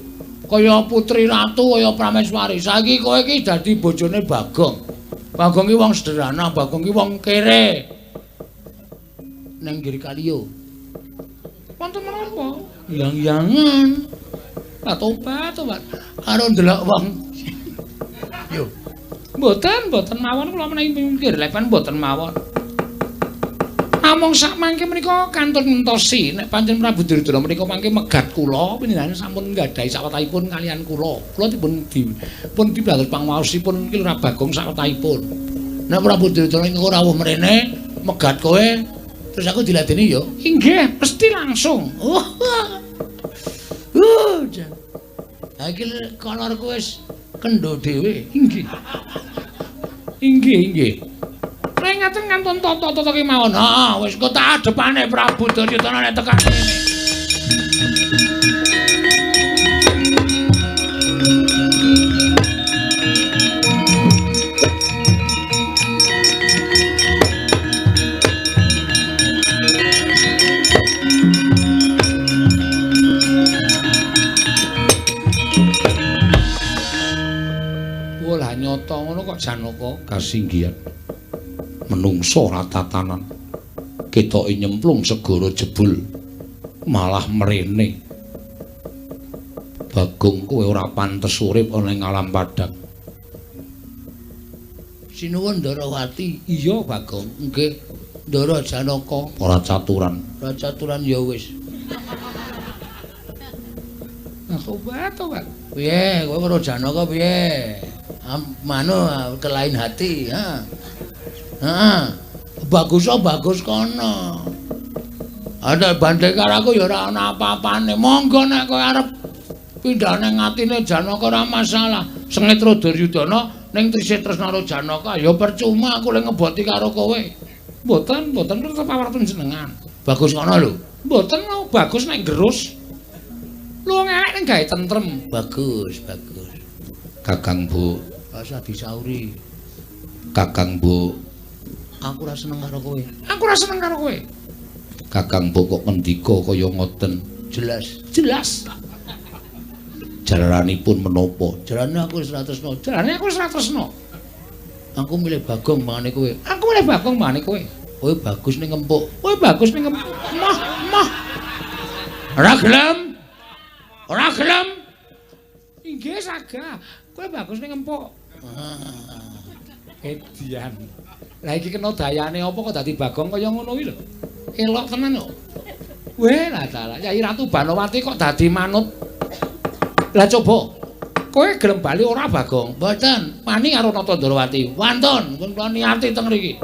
Speaker 1: kaya putri ratu kaya Prameswari. Saiki kowe iki dadi bojone Bagong. Bagong ki wong sederhana, Bagong ki wong kere. Nang Giri Kaliyo. Wonten menapa? Yang-yangan. Lah tobat, tobat. Karo ndelok wong. Yo. Mboten, mboten mawon kula menawi mikir lepan mboten mawon. Namung sak mangke menika kantun ngentosi nek pancen Prabu Duryudana menika mangke megat kula panjenengan sampun nggadahi sawetahipun kalian kula. Kula dipun dipun dibalos pangwaosipun Ki Lurah Bagong sawetahipun. Nek Prabu Duryudana ingkang rawuh mrene megat kowe terus aku diladeni yo. Inggih, mesti langsung. Jan. Ha iki kolorku wis kendho dhewe. Inggih. Inggih, inggih. Nek ngaten kantun tata-tata kemawon. Heeh, wis kok tak adepane Prabu Duryudana nek tekan kene. Nyata ngono kok Janaka
Speaker 2: kasinggihan. Menungso ora tatanan. Ketoke nyemplung segara jebul malah mrene. Bagong kowe ora pantes urip ana ing alam padang.
Speaker 1: Sinuwun Ndarawati. Iya Bagong, nggih. Ndara Janaka
Speaker 2: ora caturan.
Speaker 1: Ora caturan ya wis. Nah, tobat, tobat. Piye kowe karo Janaka piye? Manu ke lain hati, ha. Heeh. Bagus bagus kono. Ada bandhe karo aku ya ora ana apa-apane. Monggo nek kowe arep pindah ning atine Janaka ora masalah. Sengit Duryudana ning trisih tresna karo Janaka ya percuma aku le ngeboti karo kowe. Mboten, mboten tetep awar panjenengan. Bagus kono lho. Mboten mau bagus nek gerus. Lu ngelek ning gawe tentrem. Bagus, bagus.
Speaker 2: Kakang Bu,
Speaker 1: rasa disauri.
Speaker 2: Kakang Bu,
Speaker 1: aku ora seneng karo kowe. Aku ora seneng karo kowe.
Speaker 2: Kakang Bu kok ngendika kaya ngoten?
Speaker 1: Jelas, jelas.
Speaker 2: Jalaranipun menapa?
Speaker 1: Jarane aku wis ora tresna. Jarane aku wis ora tresna. Aku milih Bagong mangane kowe. Aku milih Bagong mangane kowe. Kowe bagus ning ngempuk. Kowe bagus ning ngempuk. Mah, mah. Ora gelem. Ora gelem. Inggih sagah. Kowe bagus ning ngempuk. Edian. Lah iki kena dayane apa kok dadi Bagong kaya ngono iki lho. Elok tenan kok. Weh lah dalah, Yai Ratu Banowati kok dadi manut. Lah coba
Speaker 2: Kowe gelem bali ora, Bagong? Mboten. Wani karo Nata Ndrawati. Wantun, pun kula niati teng mriki.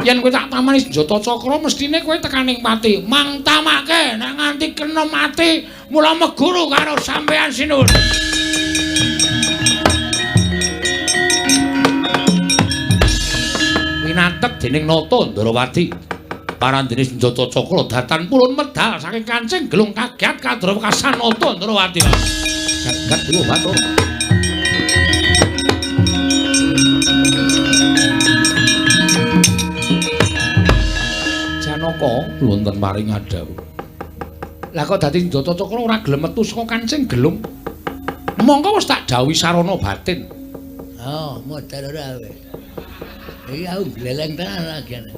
Speaker 2: Yen kowe tak tamani senjata cakra mestine kowe tekaning pati. Mang tamake nek nganti kena mati mula meguru karo sampeyan sinuwun. Winatek dening Nata Ndrawati. Parandene senjata cakra datan purun medal saking kancing gelung kagiat kadrawekasan Nata Ndrawati. Jagat dewa batur. Janaka wonten paring adhawuh. Lah kok dadi senjata cakra ora gelem metu saka kancing gelung? Mongko wis tak dawuhi sarana batin.
Speaker 1: Oh, modal ora kowe. Iki aku gleleng tenan lagene.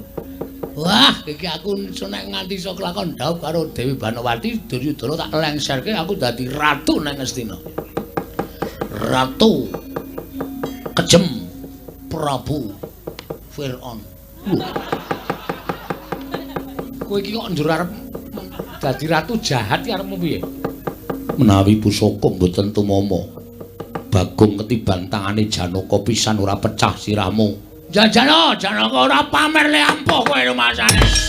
Speaker 1: Wah, iki aku nek nganti iso kelakon dhaup karo Dewi Banowati, Duryudana tak lengserke aku dadi ratu nang Ngastina. Ratu Kejem Prabu Fir'aun.
Speaker 2: Kowe iki kok njur arep dadi ratu jahat iki arepmu piye? Menawi pusaka mboten tumama, Bagong ketiban tangane Janaka pisan ora pecah sirahmu. Jajano, Janaka ora pamer le ampuh kowe rumasane.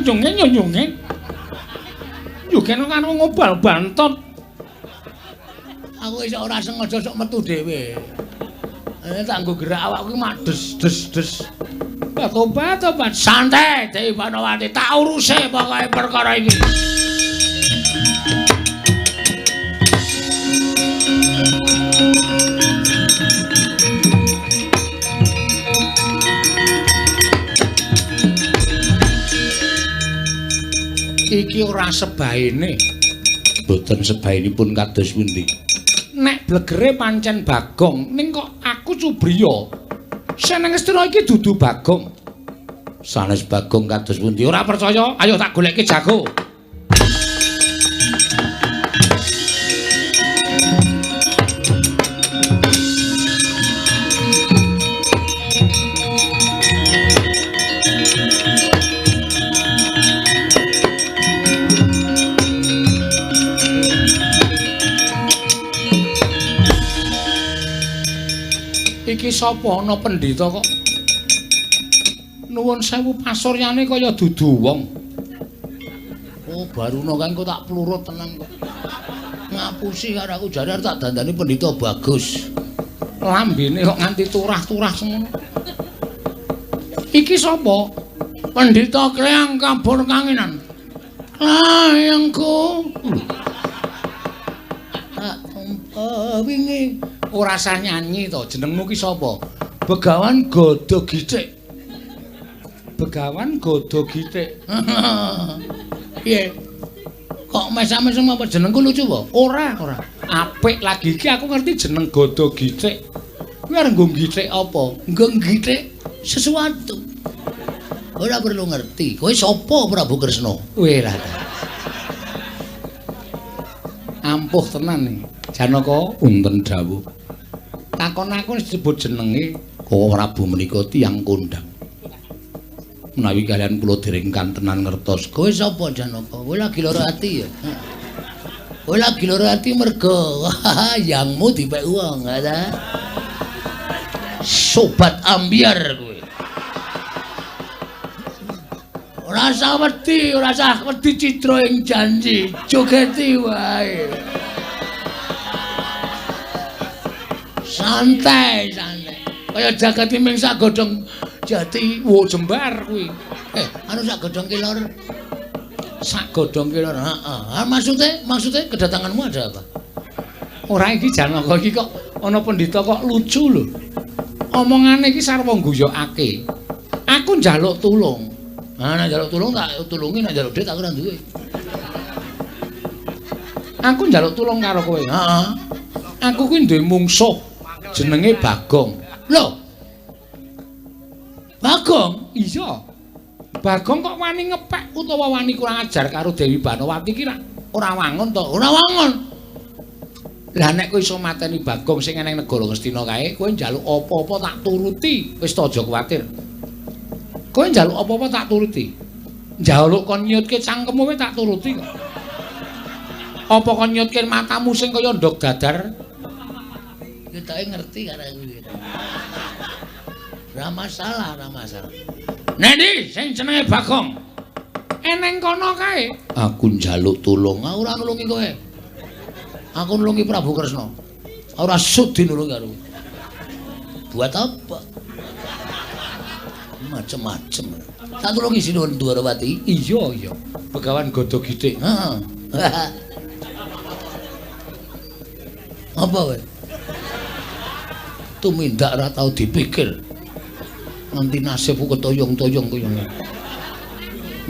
Speaker 2: Nyungen nyungen kan ngobal bantot.
Speaker 1: Aku wis ora sengaja sok metu dhewe. Tak nggo gerak awakku mak des des des.
Speaker 2: Tobat tobat santai Dewi Banowati tak uruse pokoke perkara iki. Iki ora sebaene. Mboten sebaenipun kados pundi? Nek blegere pancen Bagong, ning kok aku cubriya. Seneng Ngastina iki dudu Bagong. Sanes Bagong kados pundi? Ora percaya? Ayo tak goleke jago. Iki sapa ana pendhita kok nuwun sewu pasuryane kaya dudu wong.
Speaker 1: Oh, Baruna kan kok tak plurut tenan kok. Ngapusi karo aku jare tak dandani pendhita bagus.
Speaker 2: Lambene kok nganti turah-turah semono. Iki sapa? Pendhita Kleang Kabur Kanginan. Layangku.
Speaker 1: Tak tumpa wingi.
Speaker 2: Ora sah nyanyi to, jenengmu ki sapa? Begawan Gada Githik. Begawan Gada Githik.
Speaker 1: Piye? Kok mesam-mesem apa jenengku lucu apa?
Speaker 2: Ora, ora. Apik lagi iki aku ngerti jeneng Gada Githik. Kuwi arep nggo githik apa?
Speaker 1: Nggo githik sesuatu. Ora perlu ngerti. Kowe sapa Prabu Kresna?
Speaker 2: Weh lah. Ampuh tenan iki. Janaka wonten dawuh. Takon aku wis disebut jenenge Kowe Prabu menika tiyang kondhang. Menawi kalian kula dereng kantenan ngertos.
Speaker 1: Kowe sapa Janaka? Kowe lagi lara ati ya? Kowe lagi lara ati mergo yangmu dipek wong, ta? Sobat ambyar kowe. Ora usah wedi, ora usah wedi cidra ing janji. Jogeti wae. Santai, santai. Kaya jagat ming sak godhong jati,
Speaker 2: wo jembar kuwi.
Speaker 1: Anu sak godhong kelor.
Speaker 2: Sak godhong kelor.
Speaker 1: Heeh. Maksudnya kedatanganmu ada apa?
Speaker 2: Ora iki Janaka iki kok ana pendhita kok lucu lho. Omongane iki sarwa ngguyokake. Aku njaluk tulung.
Speaker 1: Nah, nek njaluk tulung tak tulungi, nek njaluk dhuwit aku ora duwe.
Speaker 2: Aku njaluk tulung karo kowe.
Speaker 1: Heeh.
Speaker 2: Aku kuwi duwe mungsuh jenenge Bagong.
Speaker 1: Lho.
Speaker 2: Bagong? Iya. Bagong kok wani ngepek utawa wani kurang ajar karo Dewi Banowati ki ora wangun to? Ora wangun. Lah nek kowe iso mateni Bagong sing eneng negara Ngastina kae, kowe njaluk apa-apa tak turuti. Wis to aja kuwatir. Kowe njaluk apa-apa tak turuti. Njaluk kon nyutke cangkemmu kowe tak turuti kok. Apa kon nyutke matamu sing kaya ndog dadar? Ketoke ngerti karo aku iki. Ora masalah, ora masalah. Nendi sing jenenge Bagong? Eneng kono kae. Aku njaluk tulung, aku ora nulungi kowe. Aku nulungi Prabu Kresna. Ora sudi nulungi karo kowe. Buat apa? Macem-macem. Tak tulungi Sinuwun Dwarawati. Iya, iya. Begawan Gada Githik. Heeh. Apa kowe? Tumindak ora tau dipikir. Nganti nasibku ketoyong-toyong kaya ngene.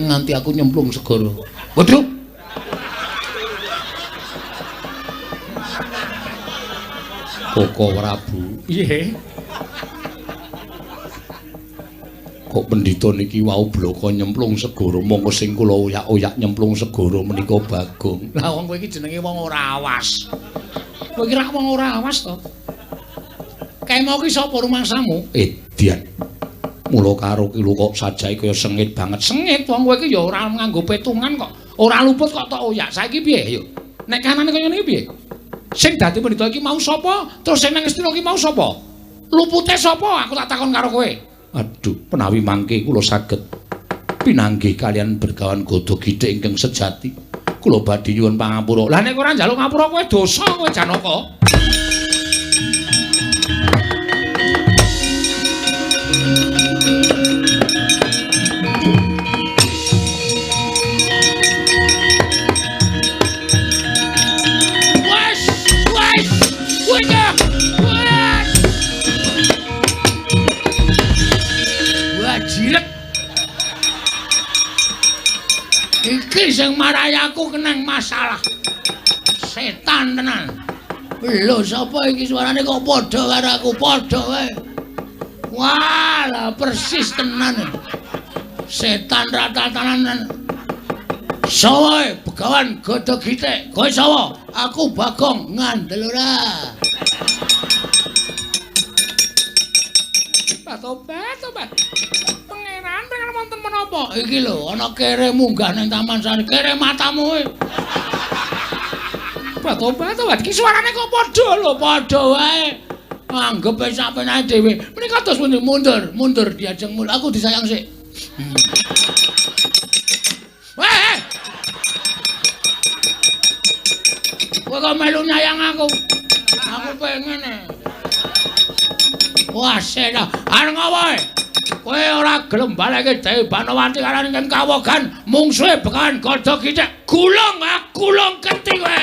Speaker 2: Nganti aku nyemplung segara. Waduh. Koko Prabu. Piye? Kok pendhita niki wau bloko nyemplung segara, monggo sing kula oyak-oyak nyemplung segara menika Bagong. Lah wong kowe iki jenenge wong ora awas. Kowe iki rak wong ora awas to. Kae mau ki sapa rumangsamu? Edian. Mula karo ki lho kok sajake kaya sengit banget. Sengit wong kowe iki ya ora nganggo petungan kok. Ora luput kok tok oyak. Saiki piye ayo? Nek kanane kaya ngene iki piye? Sing dadi pendhita iki mau sapa? Terus sing nang Ngastina iki mau sapa? Lupute sapa? Aku tak takon karo kowe. Aduh, menawi mangke kula saged pinanggih kalian Begawan Gada Githik ingkang sejati. Kula badhe nyuwun pangapura. Lah nek ora njaluk ngapura kowe dosa kowe Janaka. Iki sing marai aku kenang masalah. Setan tenan. Lho sapa iki suarane kok padha karo aku? Padha wae. Wah, lah persis tenan. Setan rata-tatanan. Sawa Begawan Gada Githik. Kowe sapa? Aku Bagong. Ngandel ora? Tobat, tobat. Pangeran pengen wonten menapa? Iki lho, ana kere munggah ning Taman Sari. Kere matamu kowe. Tobat, tobat. Iki suarane kok padha lho, padha wae. Anggep wis sampeyan dhewe. Menika terus pundi mundur, mundur diajeng mul. Aku disayang sik. Weh. Kowe kok melu nyayang aku? Aku pengen e. Wah, sena. Arep ngopo? Kowe ora gelem baleke Dewi Banowati karo ingkang kawogan mungsuhe Begawan Gada Githik. Gulung, gulung keti kowe.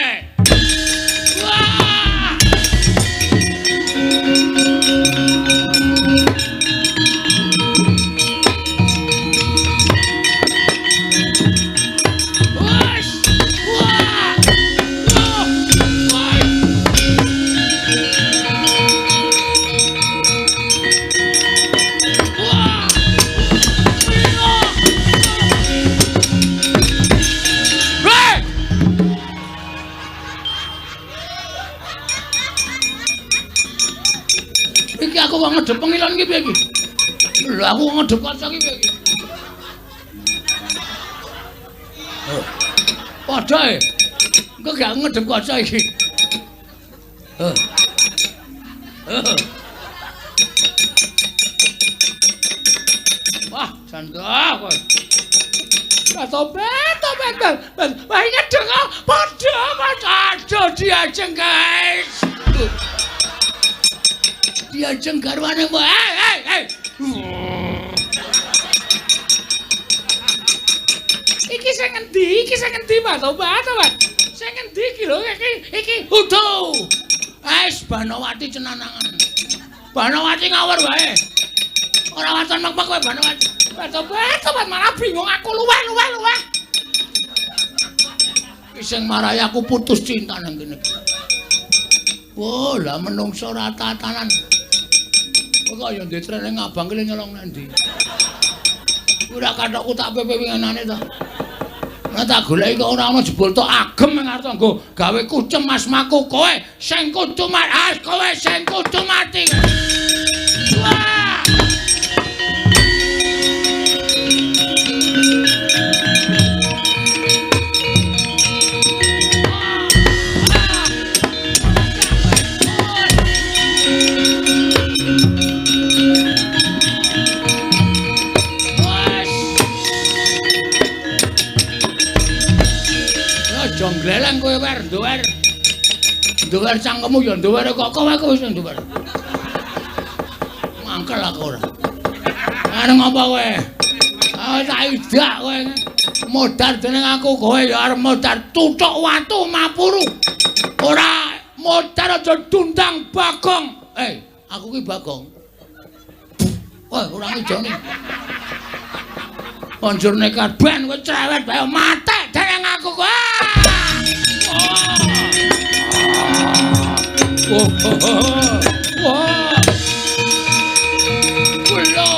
Speaker 2: Wah! Wes! Wah! Wah! Iki aku kok ngedep pengilon iki piye iki? Lho aku kok ngedep kaca iki piye iki? Padha e. Engko gak ngedep kaca iki. Wah, janda kowe. Tobat, tobat, tobat. Wah, ngedep kok padha, padha. Aduh diajeng, guys. Diajeng garwane mbok. Hei, hei, hei. Iki sing ngendi? Iki sing ngendi, Mas? Tobat, tobat. Sing ngendi iki lho? Iki iki udu. Wis Banowati cenanangan. Banowati ngawur wae. Ora waton mek-mek kowe Banowati. Tobat, tobat malah bingung aku luweh, luweh, luweh. Iki sing marai aku putus cinta nang kene. Wah, lah menungso rata-tatanan. Kowe kok ya ndek trene ngabang ki nyolong nang ndi? Ora kathokku tak pepe winginane to. Ora tak goleki kok ora ana jebul tok agem ing arep nggo gawe kucem asmaku kowe sing kudu mati, kowe sing kudu mati. Wah! Jonggleleng kowe wer nduwer. Nduwer cangkemmu ya nduwer kok kowe wis nduwer. Mangkel aku ora. Arep ngopo kowe? Ah tak idak kowe. Modar dening aku kowe ya arep modar tuthuk watu mapuru. Ora modar aja dundang Bagong. Aku ki Bagong. Wah, ora ngijoni. Banjur nekat ben kowe cerewet bae mate dening aku kowe. Oh, oh, oh, wah, kulo.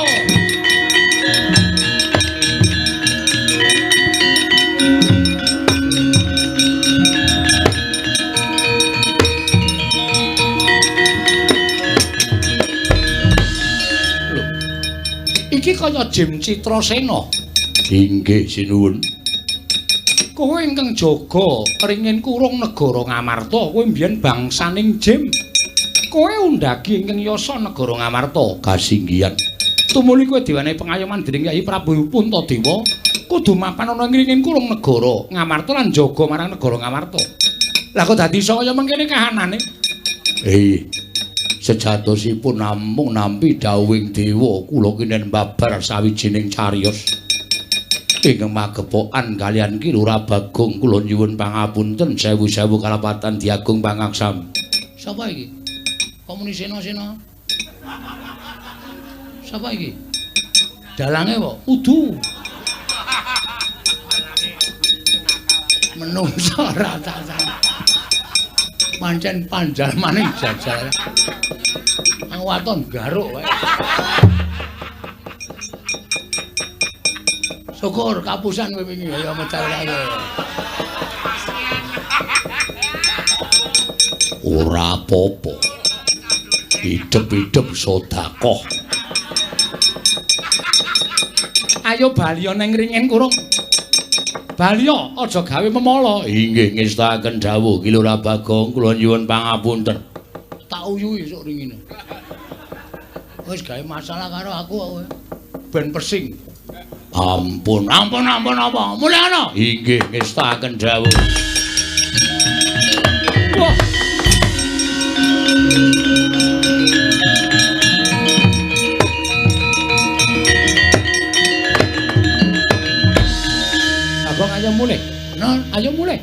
Speaker 2: Loh, iki kaya Jim Citrasena.
Speaker 3: Inggih sinuwun.
Speaker 2: Kowe ingkang jaga ringin kurung negara Ngamarta, kowe mbiyen bangsaning Jim. Kowe undhagi ingkang yasa negara Ngamarta
Speaker 3: kasinggihan.
Speaker 2: Tumuli kowe diwenehi pengayoman dening Kyai Prabu Puntadewa, kudu mapan ana ing ringin kurung negara Ngamarta lan jaga marang negara Ngamarta. Lah kok dadi iso kaya mengkene kahanane?
Speaker 3: Sejatosipun namung nampi dawuhing dewa kula kinen babar sawijining cariyos. Ingkang magepokan kalian Ki Lurah Bagong kula nyuwun pangapunten sewu-sewu kalapatan diagung pangaksam.
Speaker 2: Sapa iki? Kok muni sena-sena? Sapa iki? Dalange apa? Udu. Menungso ora tata. Pancen panjalmane jajal. Ang waton garuk wae. Syukur kapusan kowe wingi ya medal kae.
Speaker 3: Ora apa-apa. Idep-idep sedekah.
Speaker 2: Ayo baliya ning ringin kurung. Baliya aja gawe memala.
Speaker 3: Inggih ngestakaken dawuh Ki Lurah Bagong kula nyuwun pangapunten.
Speaker 2: Tak uyuhi esuk ringine. Wis gawe masalah karo aku kowe. Ben pesing.
Speaker 3: Ampun,
Speaker 2: ampun, ampun apa? Mulih ana.
Speaker 3: Inggih ngestakaken dawuh.
Speaker 2: Wah. Abang ayo mulih. Nah, ayo mulih.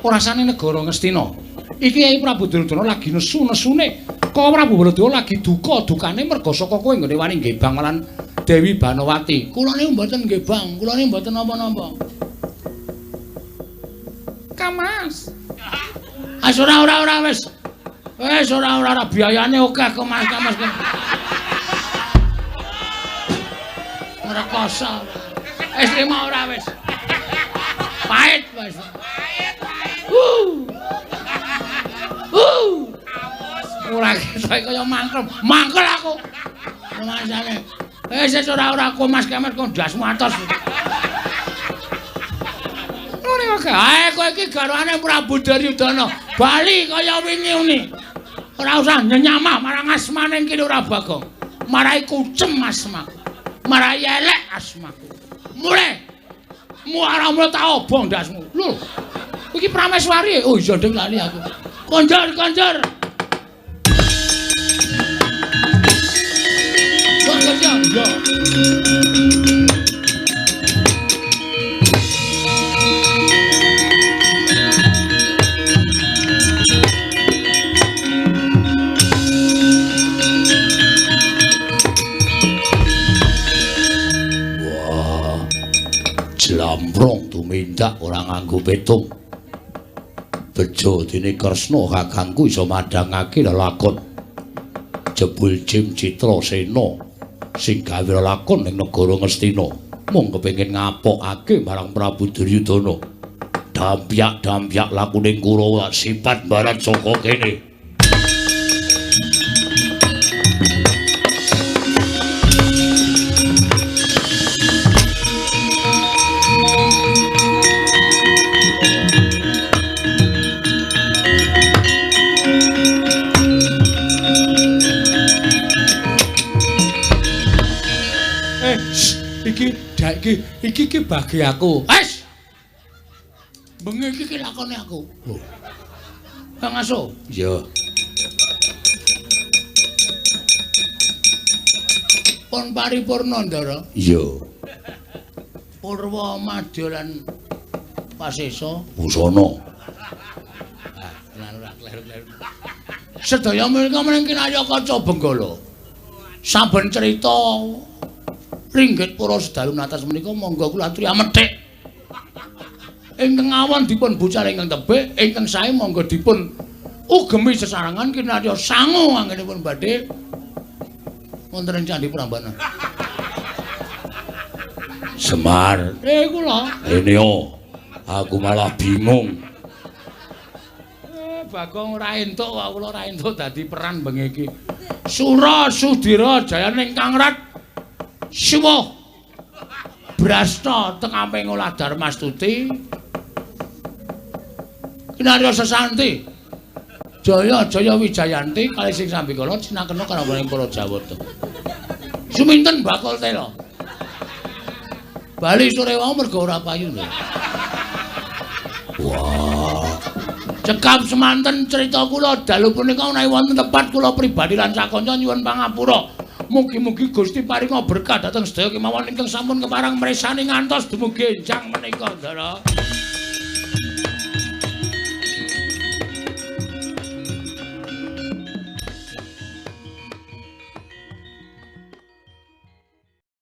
Speaker 2: Ora sane negara Ngastina. Iki Kyai Prabu Duryudana lagi nesu-nesune. Kok Prabu Baladewa lagi duka-dukane merga saka kowe nggone wani ngebang lan Dewi Banowati. Kula niku mboten ngebang, kula niku mboten napa-napa. Kamas. As ora ora ora wis. Wis ora ora ora biayane akeh kok Mas Kamas. Ngrekoso. Wis trimo ora wis. Pahit wis. Pahit, pahit. Ora ketok kaya mangkel. Mangkel aku. Rumasane. Wis wis ora ora aku Mas Kemet kok ndasmu atos. Ngene kok. Ae kowe iki garwane Prabu Duryudana. Bali kaya wingi uni. Ora usah nyenyamah marang asmane Ki Lurah Bagong. Marai kucem asmaku. Marai elek asmaku. Mulih. Muara mulih tak obong ndasmu. Lho. Iki Prameswari. Oh iya ndek lali aku. Konjor konjor. Iya.
Speaker 3: Wah. Jlambrong tumindak ora nganggo petung. Bejo dene Kresna kakangku iso madhangake lelakon. Jebul Jim Citrasena sing gawe lakon ing negara Ngastina mung kepengin ngapokake marang Prabu Duryudana. Dampyak-dampyak lakune Kurawa sifat barat saka kene.
Speaker 2: Iki iki bagi aku. Wes. Bengi iki lakone aku. Lho. Kang Aso.
Speaker 3: Iya.
Speaker 2: Pun paripurna, Ndara.
Speaker 3: Iya.
Speaker 2: Purwa Madya lan Pasesa.
Speaker 3: Busana.
Speaker 2: Ah, tenan ora kleru-kleru. Sedaya menika mening kinarya kaca Benggala. Saben cerita ringgit para sedalu natas menika monggo kula aturi amethik. Ingkang awon dipun bucal ingkang tebih, ingkang sae monggo dipun ugemi sesarengan kinarya sangu anggenipun badhe wonten ing Candhi Prambanan.
Speaker 3: Semar.
Speaker 2: Kula.
Speaker 3: Eneo, aku malah bingung.
Speaker 2: Bagong ora entuk kok kula ora entuk dadi peran bengi iki. Sura Sudira jayaning Kang Rat Siwa Brasta tengah ngolah Darmastuti kinarya sesanti Jaya Jaya Wijayanti kalih sing sambikala cinakena karo para Jawata. Suminten bakul tela. Bali sore wau mergo ora payu lho.
Speaker 3: Wah.
Speaker 2: Cekap semanten cerita kula dalu punika menawi wonten tepat kula pribadi lan sakanca nyuwun pangapura. Mugi-mugi Gusti paringa berkah dhateng sedaya kemawon ingkang sampun kepareng mresani ngantos dumugi enjang menika, Ndara.